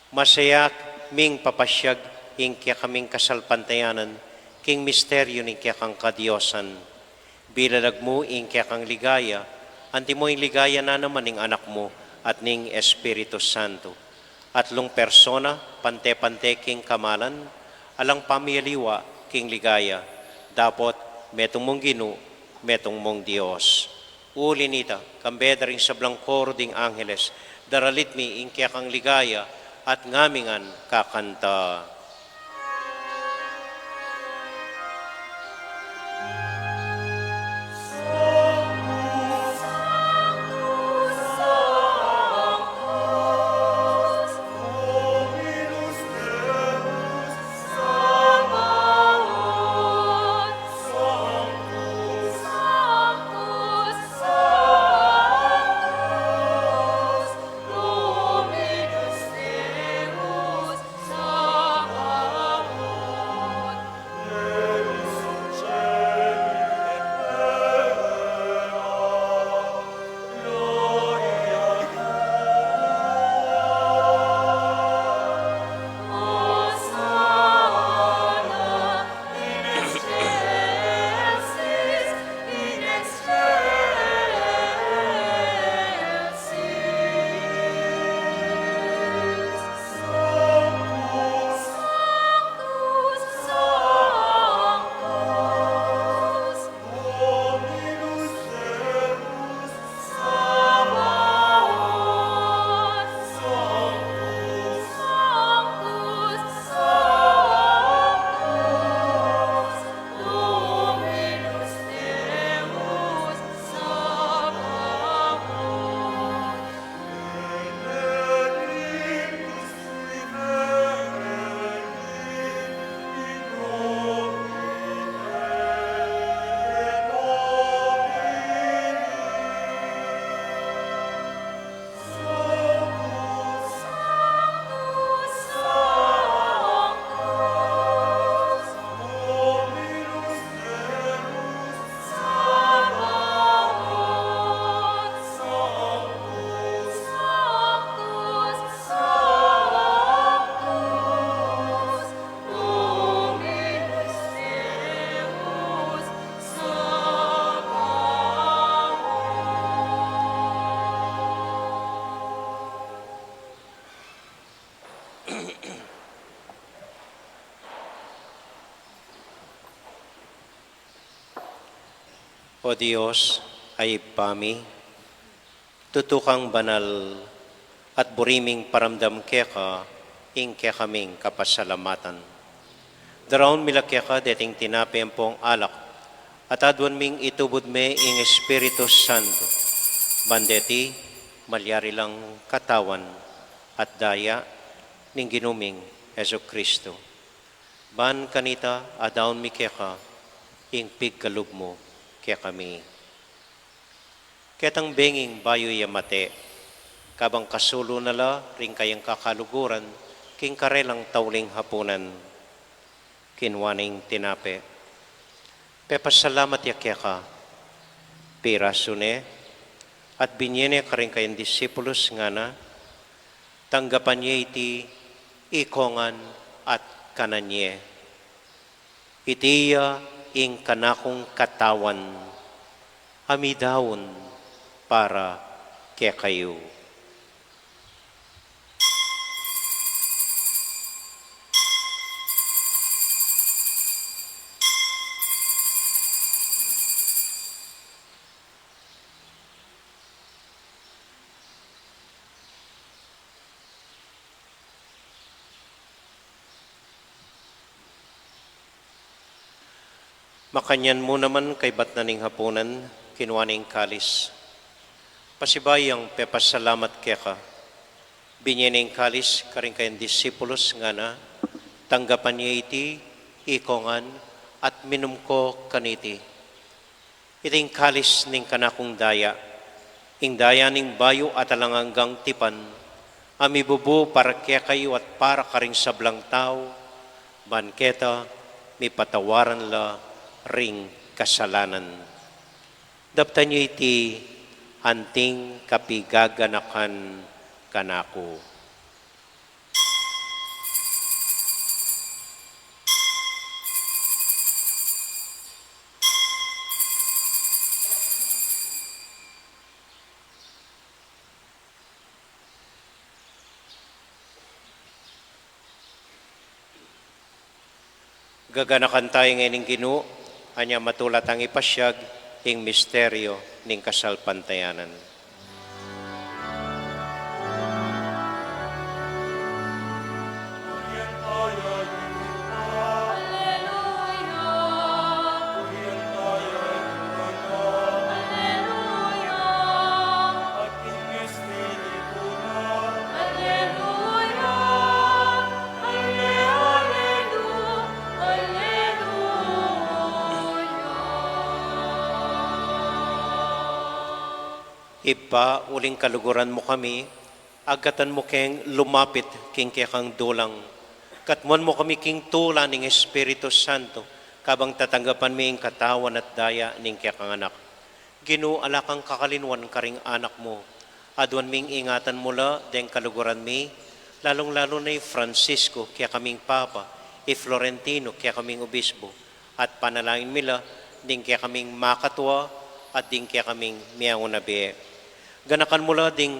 Masayak ming papasyag ing kekaming kasalpantayanan king misteryu ning kekang kadiosan. Bilalag mu ing kekang ligaya, antimo ing ligaya na naman ning Anak mu at ning Espiritu Santo. Atlung persona, pante-pante king kamalan, alang pamiyaliwa king ligaya, dapot metung mung Ginu, metung mung Dios. Uli nita, kambe da ring sablang koro ding angeles, daralit mi ing kekang ligaya at ngamingan kakanta. O Dios a Ibpa mi, tutu kang banal, at buri ming paramdam keka ing kekaming kapasalamatan. Daraun mi la keka deting tinape ampong alak, at aduan ming itubud me ing Espiritu Santo, ban deti malyari lang katawan at daya ning Ginu ming Jesucristo. Ban kanita adaun mi keka ing pigkalub mu kekami. Ketang benging bayu ya mate, kabang kasulu na la ring kayang kakaluguran king karelang tauling hapunan, kinua ne ing tinape, pepasalamat ya keka, pirasu ne, at binye ne karing kayang disipulus, ngana, tanggapan ye iti ikongan at kanan ye. Iti ya ing kanakung katawan a midaun para kekayu. Makanyan mu naman kaybat na ning hapunan, kinua ne ing kalis. Pasibayu yang pepasalamat keka, binye ne ing kalis karing kayang disipulus, ngana: Tanggapan ye iti, ikong ngan, at minum ko kaniti. Iti ing kalis ning kanakung daya, ing daya ning bayu at alang anggang tipan, a mibubu para kekayu at para karing sablang tau, ban keta mipatawaran la ring kasalanan. Daptan yu iti anting kapigaganakan kanaku. Gaganakan tamu ngening Ginu, anya matula tang ipasyag ing misteryo ning kasalpantayanan. Ibpa, uling kaluguran mu kami, agkatan mu keng lumapit king kekang dulang. Katmuan mu kami king tula ning Espiritu Santo, kabang tatanggapan mi ing katawan at daya ning kekang Anak. Ginu, ala kang kakalinuan karing anak mu. Aduan ming ingatan mu la deng kaluguran mi, lalung-lalu na i Francisco, kekaming Papa, i Florentino, kekaming Obispo, at panalangin mi la ding kekaming makatua at ding kekaming miyauna bie. Ganakan mu la ding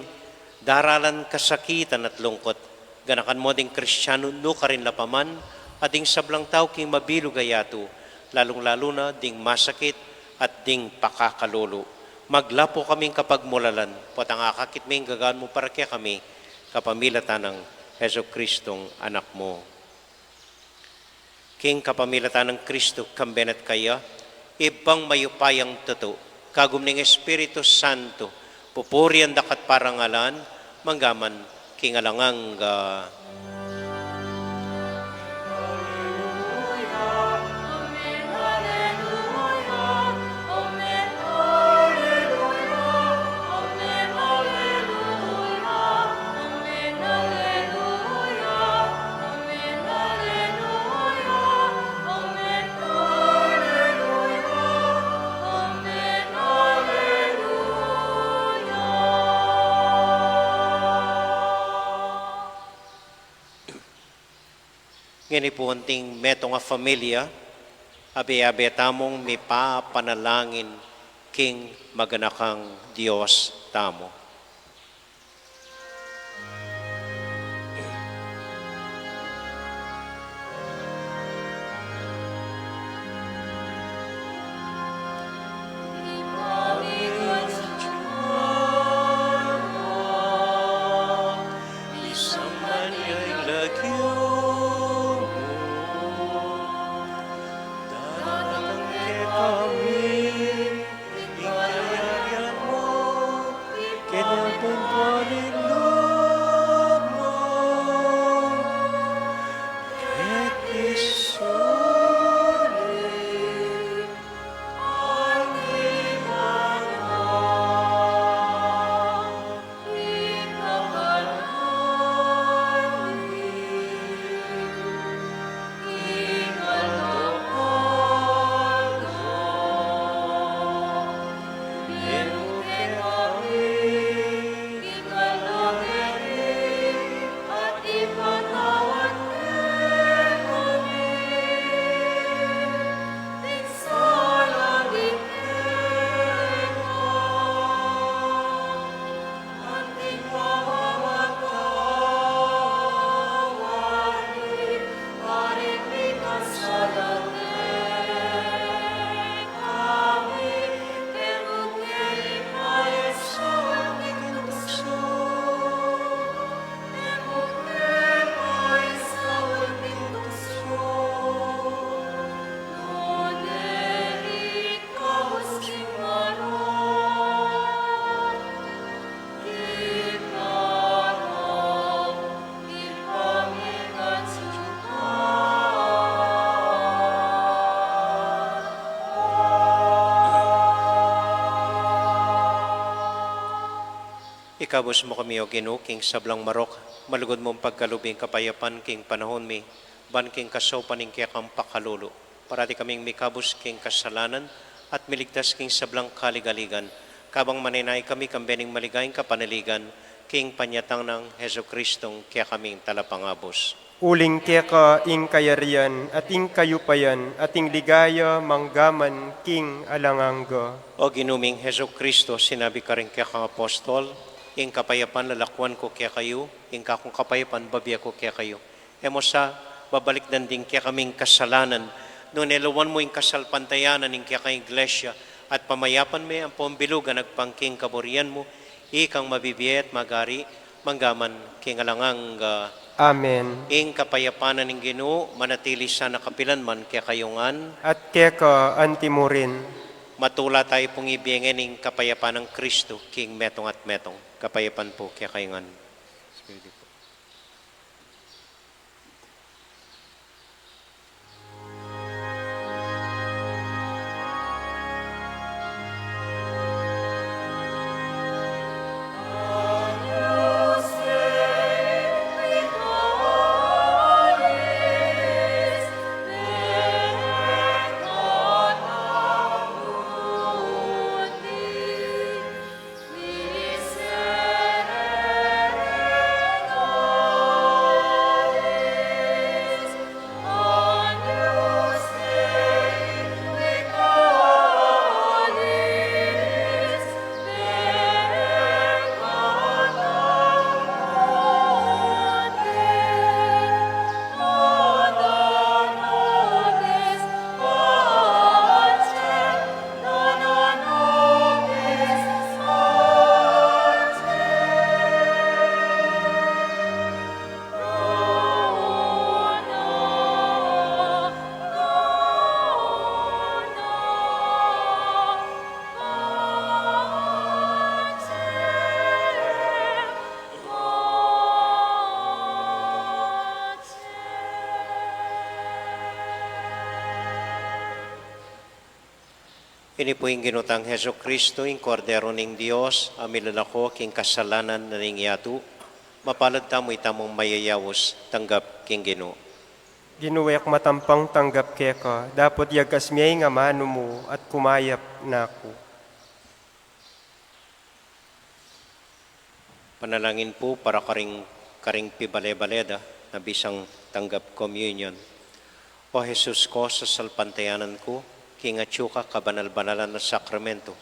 daralan kasakitan at lungkut. Ganakan mu ding Kristiano nukarin la pa man, at ding sablang tau king mabilug a yatu, lalung-lalu na ding masakit at ding pakakalulu. Maglapu kaming kapagmulalan, potang akakit mi ing gagan mu para kekami, kapamilatan nang Jesucristong Anak mu. King kapamilatan nang Kristo, kambe na at kaya, Ibpang mayupayang tutu, kagum ning Espiritu Santo, pupurian da ka at parangalan, mangga man king alang angga. Ngeni pu anting metung a familia, abe-abe tamung mipapanalangin king maganakang Dios tamu. Ikabus mu kami, O Ginu, king sablang marok, malugud mung pagkalub ing kapayapan king panahun mi, ban king kasaupan ning kekang pakalulu, parati kaming mikabus king kasalanan at miligtas king sablang kaligaligan, kabang manenaya kami kambe ning maligayang kapanaligan king panyatang nang Jesucristong kekaming Talapangabus. Uling keka ing kayarian, at ing kayupayan, at ing ligaya, manggaman king alang angga. O Ginu ming Jesucristo, sinabi karing kekang apostol, ing kapayapan lalakwan ku kekayu, ing kakung kapayapan bibie ku kekayu. E mu sa babalikdan ding kekaming kasalanan, nune lawan mu ing kasalpantayanan ning kekang Iglesia, at pamayapan me ampong bilugan agpang king kaburian mu, ikang mabibie at magari, manggaman king alang angga. Amen. Ing kapayapan ning Ginu, manatili sana kapilan man kekayu ngan. At keka anti mu rin. Matula tayu pung ibie ngeni ing kapayapan nang Kristo, king metung at metung. Kapayapan pu kekayu ngan. Ini pu ing Ginu tang Jesucristo, ing Kordero ning Dios, a milalako king kasalanan na ning yatu. Mapalad tamu itamung mayayaus tanggap king Ginu. Ginu, e ku matampang tanggap keka, dapot yagas me ing amanu mu at kumayap na ku. Panalangin pu para karing, karing pibale-bale da na bisang tanggap communion. O Jesus ku, sasalpantayanan ku king atyu ka kabanal-banalan a sakramento.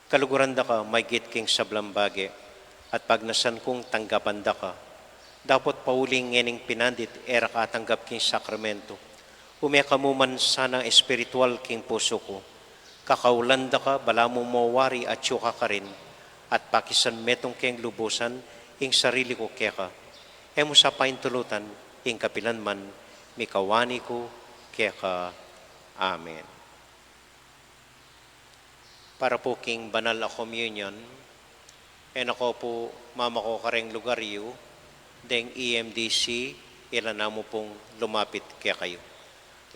Kaluguran da ka maygit king sablang bage, at pagnasan kung tanggapan da ka. Dapot pauli ngening pinandit e ra ka atanggap king sakramento, ume ka mu man sana espiritual king pusu ku. Kakaulan da ka, balamu mo wari atyu ka karin, at pakisan metung keng lubusan ing sarili ku keka. E mu sa paintulutan ing kapilan man, mikawani ku keka. Amen. Para pu king banal a communion, e na ko pu mamako kareng lugar yu, deng E M D C, ila na mu pung lumapit kekayu.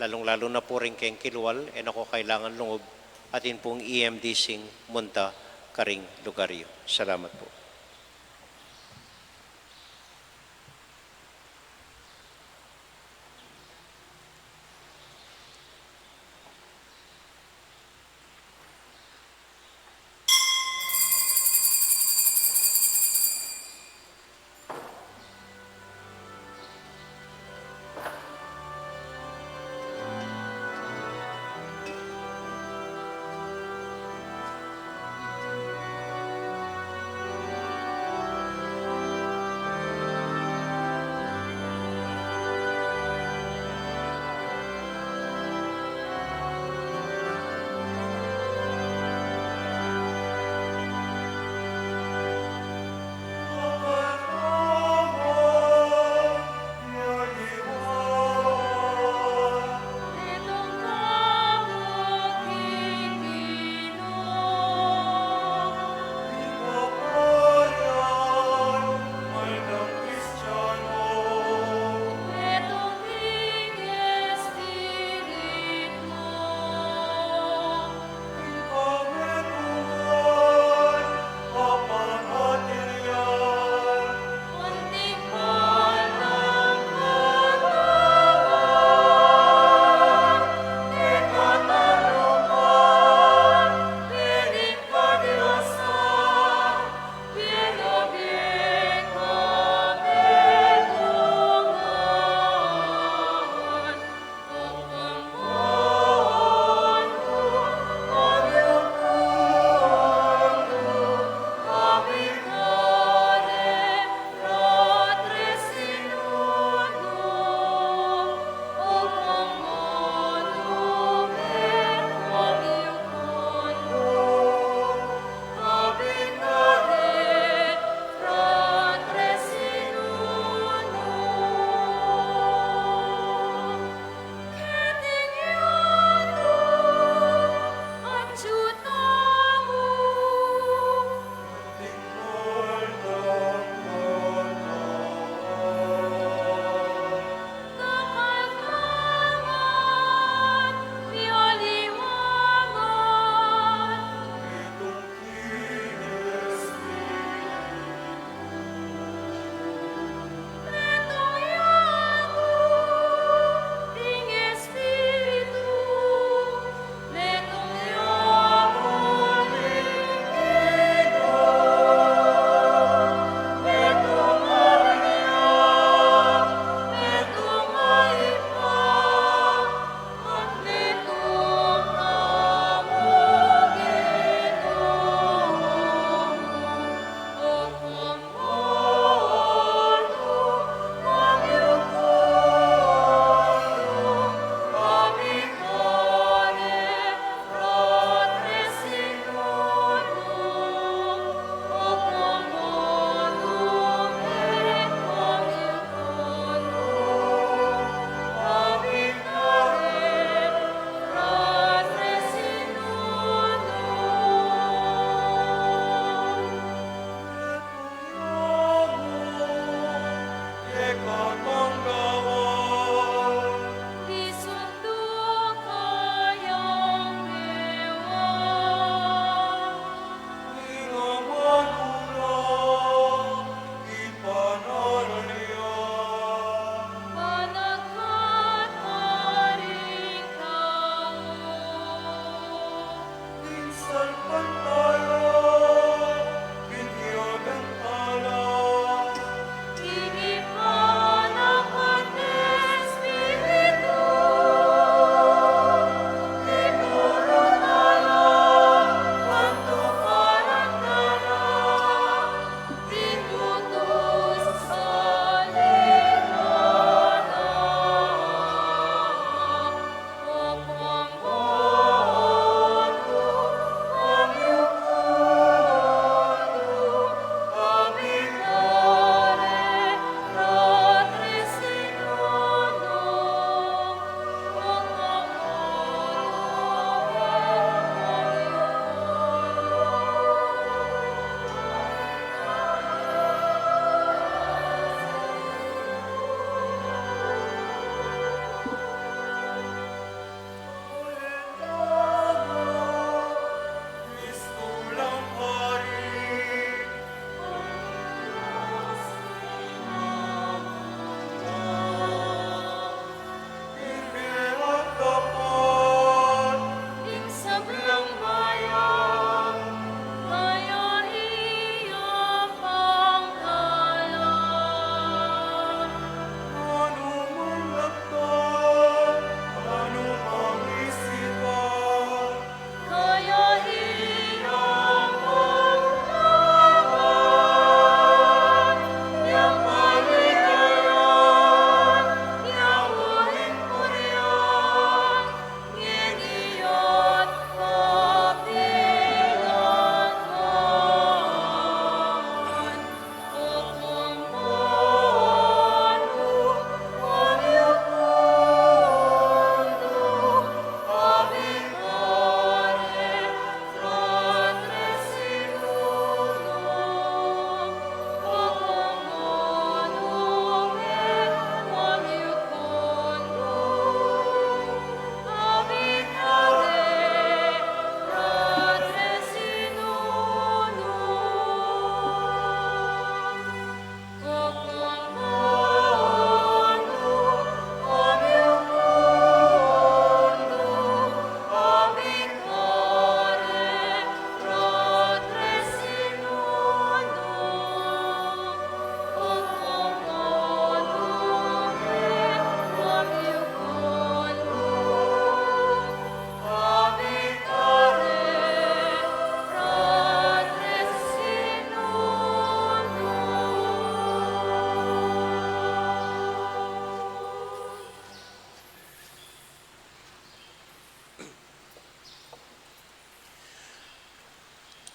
Lalung-lalu na pu ring keng kilwal, e na ko kailangan lungub, atin pung E M D C ing munta karing lugar yu. Salamat pu.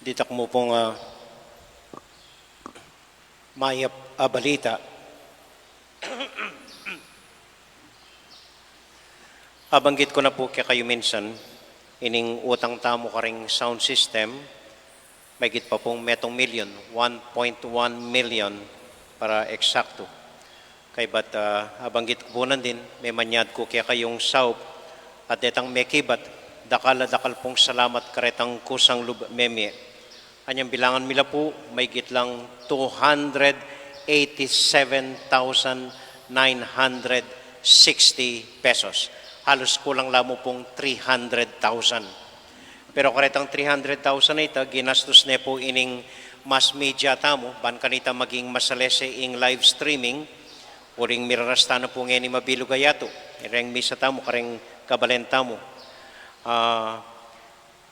Ditak mu pung, ah, mayap a balita. Abanggit ku na pu kekayu minsan, ining utang tamu karing sound system, maigit pa pung metung milyon, one point one milyon para eksaktu. Kaybat, ah, abanggit ku pu nandin, memanyad ku kekayung saup, at detang mekibat, dakal a dakal pung salamat karetang kusang lub memie. Anyang bilangan mi la pu, maigit lang two hundred eighty-seven thousand nine hundred sixty pesos. Halos kulang la mu pung three hundred thousand. Pero karetang three hundred thousand a ita, ginastus ne pu ining mass media tamu, ban kanita maging masalese ing live streaming, uling mirarasta na pu ngeni mabilug a yatu, reng misa tamu, kareng kabalen tamu. Ah,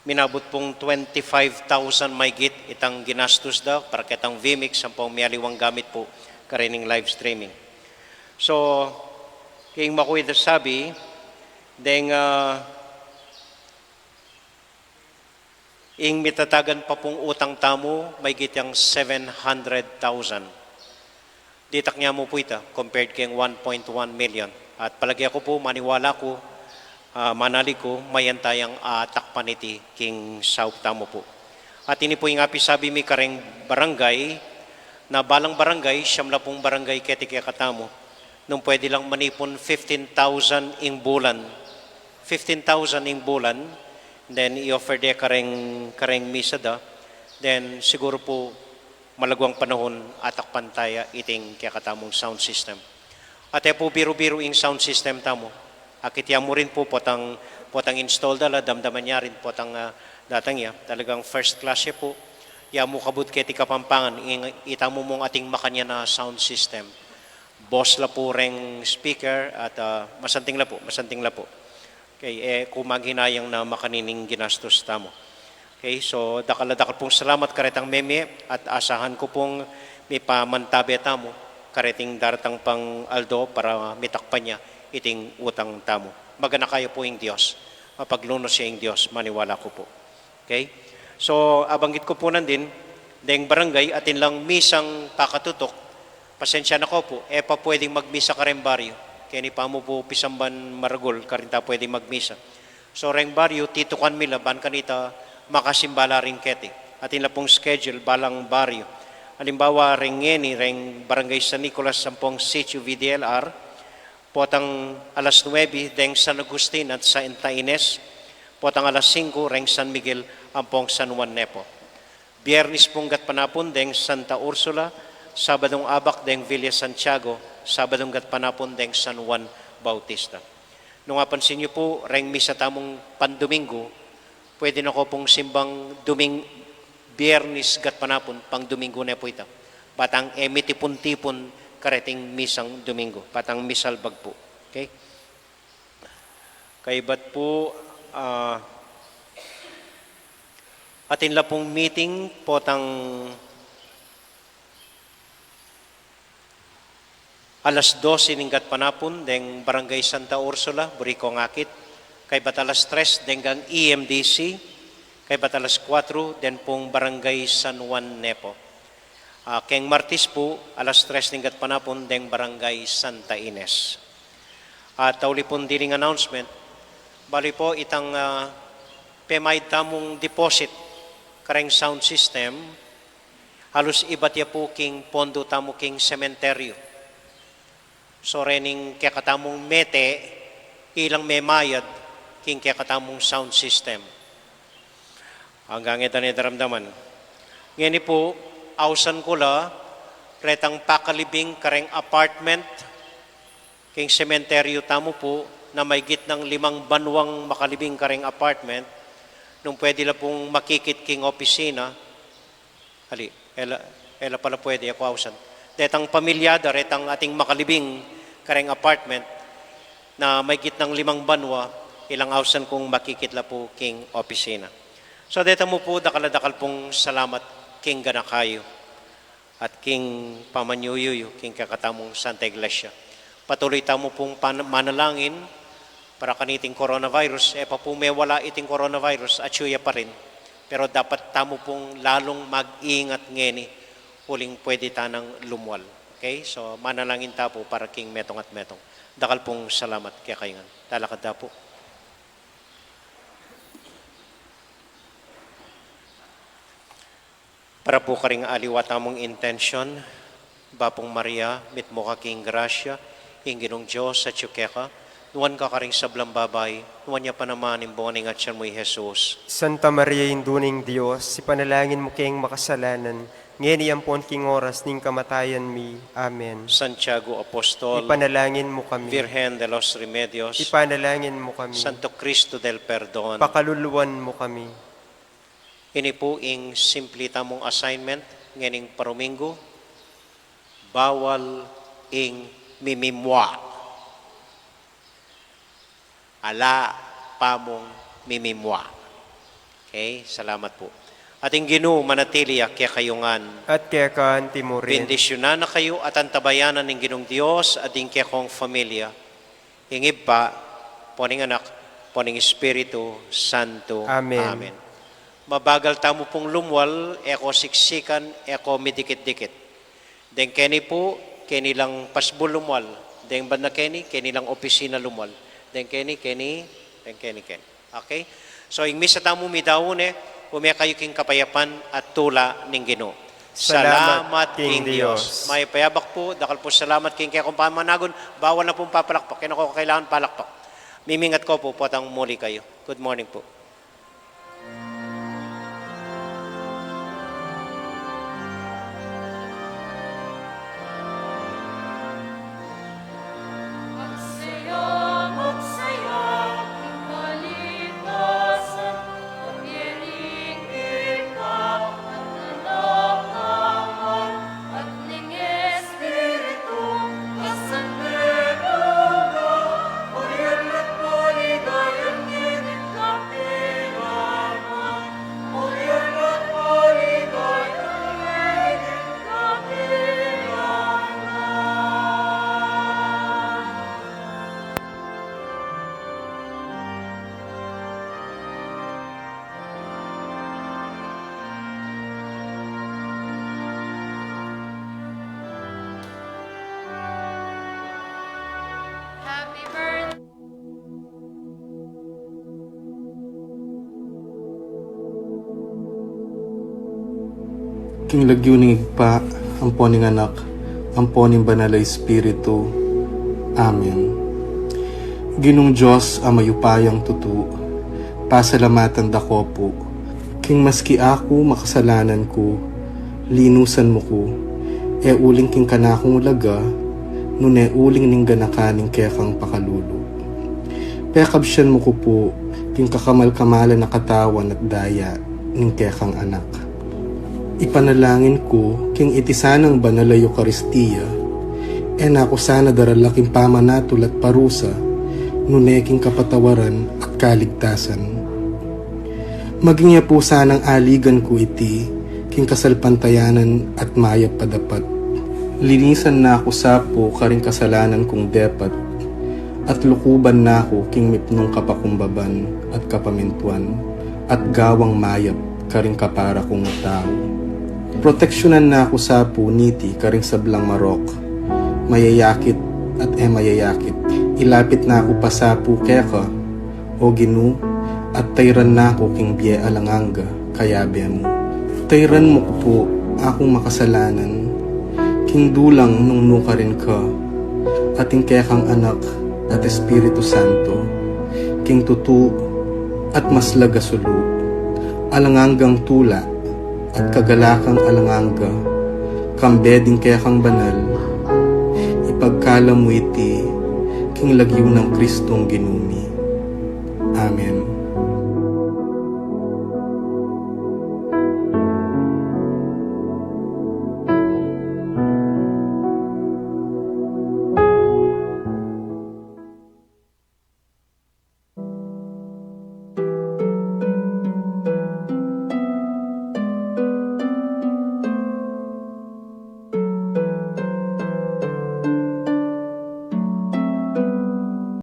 minabut pung twenty-five thousand maigit itang ginastus da, para ketang vmix, ampong mialiwang gamit pu, karening live streaming. So, king makuid a sabi, deng, ah, ing mitatagan pa pung utang tamu, maigit yang seven hundred thousand. Ditak nya mu pu ita, compared keng one point one million. At palage ku pu, maniwala ku, ah, manalig ku, mayan tayang atakpan iti king saup tamu pu. At ini pu ing apisabi mi kareng barangay, na balang barangay, siyam la pung barangay keti kekatamu. Nung pwede lang manipun fifteen thousand ing bulan. Fifteen thousand ing bulan, then i-offer de kareng, kareng misa da, then siguru pu malaguang panahun atakpan taya iting kekatamung sound system. At e pu biru-biru ing sound system tamu. Akit ya mu rin pu potang, potang install da la, damdaman ya rin potang, ah, datang ya. Talagang first class ya pu. Ya mu kabud keti Kapampangan, ing, itamu mung ating makanyan a sound system. Bos la pu reng speaker at, ah, masanting la pu, masanting la pu. Okay, e ku maghinayang na makanini ing ginastus tamu. Okay, so dakal a dakal pung salamat karetang memie at asahan ku pung mipamantabe tamu kareting daratang pang aldo para mitakpan ya iting utang tamu. Maganaka ya pu ing Dios, mapaglunus ya ing Dios, maniwala ku pu. Okay? So, abanggit ku pu nandin, deng barangay, atin lang misang pakatutuk, pasensya na ko pu, e pa pwedeng magmisa kareng baryo. Keni pa mu pu pisamban maragul, karin ta pwedeng magmisa. So, reng baryo, titukan mi la, ban kanita makasimba la rin keti. Atin la pung schedule, balang baryo. Alimbawa, reng ngeni, reng Barangay San Nicolas, ampong Sitio V D L R, potang alas nuebe deng San Agustin at Santa Ines, potang alas singko reng San Miguel ampong San Juan Nepo. Biernis pung gatpanapun deng Santa Ursula, Sabadung abak deng Villa Santiago, Sabadung gatpanapun deng San Juan Bautista. Nung apansin yu pu, reng misa tamung pandominggu, pwede na ko pung simbang Doming-, Biernis gatpanapun, pang Dominggu ne pu ita. Batang e mitipun-tipun kareting misang Dominggu, batang misalbag pu. Okay? Kaybat pu, ah, atin la pung meeting, potang alas dose ning gatpanapun, deng Barangay Santa Ursula, buri kong akit, kaybat alas tres, deng gang E M D C, kaybat alas kuatro, deng pung Barangay San Juan Nepo. Ah, keng Martis pu, alas tres ning gatpanapun, deng Barangay Santa Ines. At tauli pung diling announcement, bali pu itang, ah, pemaid tamung deposit, kareng sound system, halus ibat ya pu king pondo tamu king sementeryo. So, rening kekatamung mete, ilang memayad king kekatamung sound system. Anggang e da ne daramdaman. Ngeni pu, ausan ku la, retang pakalibing kareng apartment, king sementeryo tamu pu, na maigit nang limang banuang makalibing kareng apartment, nung pwede la pung makikit king opisina, ali, e la, e la pala pwede, e ku ausan. Detang pamilya da, retang ating makalibing kareng apartment, na maigit nang limang banua, ilang ausan kung makikit la pu king opisina. So, deta mu pu, dakal a dakal pung salamat king ganaka yu at king pamanyuyuyu king kekatamung Santa Iglesia. Patuloy tamu pung pan-, manalangin para kaniting coronavirus, e pa pu mewala iting coronavirus, atyu ya pa rin. Pero dapat tamu pung lalung mag-ingat ngeni, uling pwede tanang lumual. Okay? So, manalangin ta pu para king metung at metung. Dakal pung salamat kekayu ngan. Talakad ta pu. Para pu karing aliwa tamung intensyon, Bapung Maria, mitmu ka king grasya, ing Ginung Dios atyu keka, nuan ka karing sablang babai, nuan ya pa naman ing bunga ning atyan mu, i Jesus. Santa Maria, Indu ning Dios, ipanalangin mu keng makasalanan, ngeni ampon king oras ning kamatayan mi. Amen. Santiago Apostol, ipanalangin mu kami. Virgen de los Remedios, ipanalangin mu kami. Santo Cristo del Perdon, pakaluluan mu kami. Ini pu ing simple tamung assignment ngening paruminggu, bawal ing mimimwa. Ala pamung mimimwa. Okay, salamat pu. At ing Ginu manatili ya kekayu ngan. At keka anti mu rin. Bendisyunan na kayu at antabayanan ning Ginung Dios at ing kekong familia. Ing Ibpa, ampo ning Anak, ampo ning Espiritu Santo. Amen. Amen. Mabagal tamu pung lumual, e ko siksikan, e ko midikit-dikit. Deng keni pu, keni lang pasbul lumual. Deng banda keni, keni lang opisina lumual. Deng keni, keni, deng keni, keni. Okay? So, ing misa tamu midaun e, ume kayu king kapayapan at tula ning Ginu. Salamat king Dios. Mayap a abak pu, dakal pu salamat king kekong pamanagun, bawal na pung papalakpak, e na ko kailangan palakpak. Mimingat ko pu, potang muli kayu. Good morning pu. Happy birthday. King lagyu ning Ibpa, ampo ning Anak, ampo ning Banal a Espiritu. Amen. Ginung Dios a mayupayang tutu, pasalamatan da ko pu, king maski aku makasalanan ku, linusan mu ku, e uling king kanakung ulaga, nune uling ning ganakan ning kekang pakalulu. Pekabsian mu ku pu, king kakamal-kamalan a katawan at daya ning kekang Anak. Ipanalangin ku, king iti sanang banal a Eukaristia, e na ku sana darala king pamanatul at parusa, nune king kapatawaran at kaligtasan. Maging ya pu sanang aligan ku iti, king kasalpantayanan at mayap a dapat. Linisan na ku sa pu karing kasalanan kung depat, at lukuban na ku king mipnung kapakumbaban at kapamintuan, at gawang mayap karing kapara kung tau. Proteksyunan na ku sa pu niti karing sablang marok, mayayakit at e mayayakit. Ilapit na ku pa sa pu keka, O Ginu, at tayran na ku king bie alang angga, kayabe mu. Tayran mu ku pu akung makasalanan, king dulang nung nukarin ka, at ing kekang Anak at Espiritu Santo, king tutu at maslag a sulu, alang anggang tula, at kagalakang alang angga, kambe ding kekang banal, ipagkalam mu iti, king lagyu nang Kristong Ginu mi. Amen.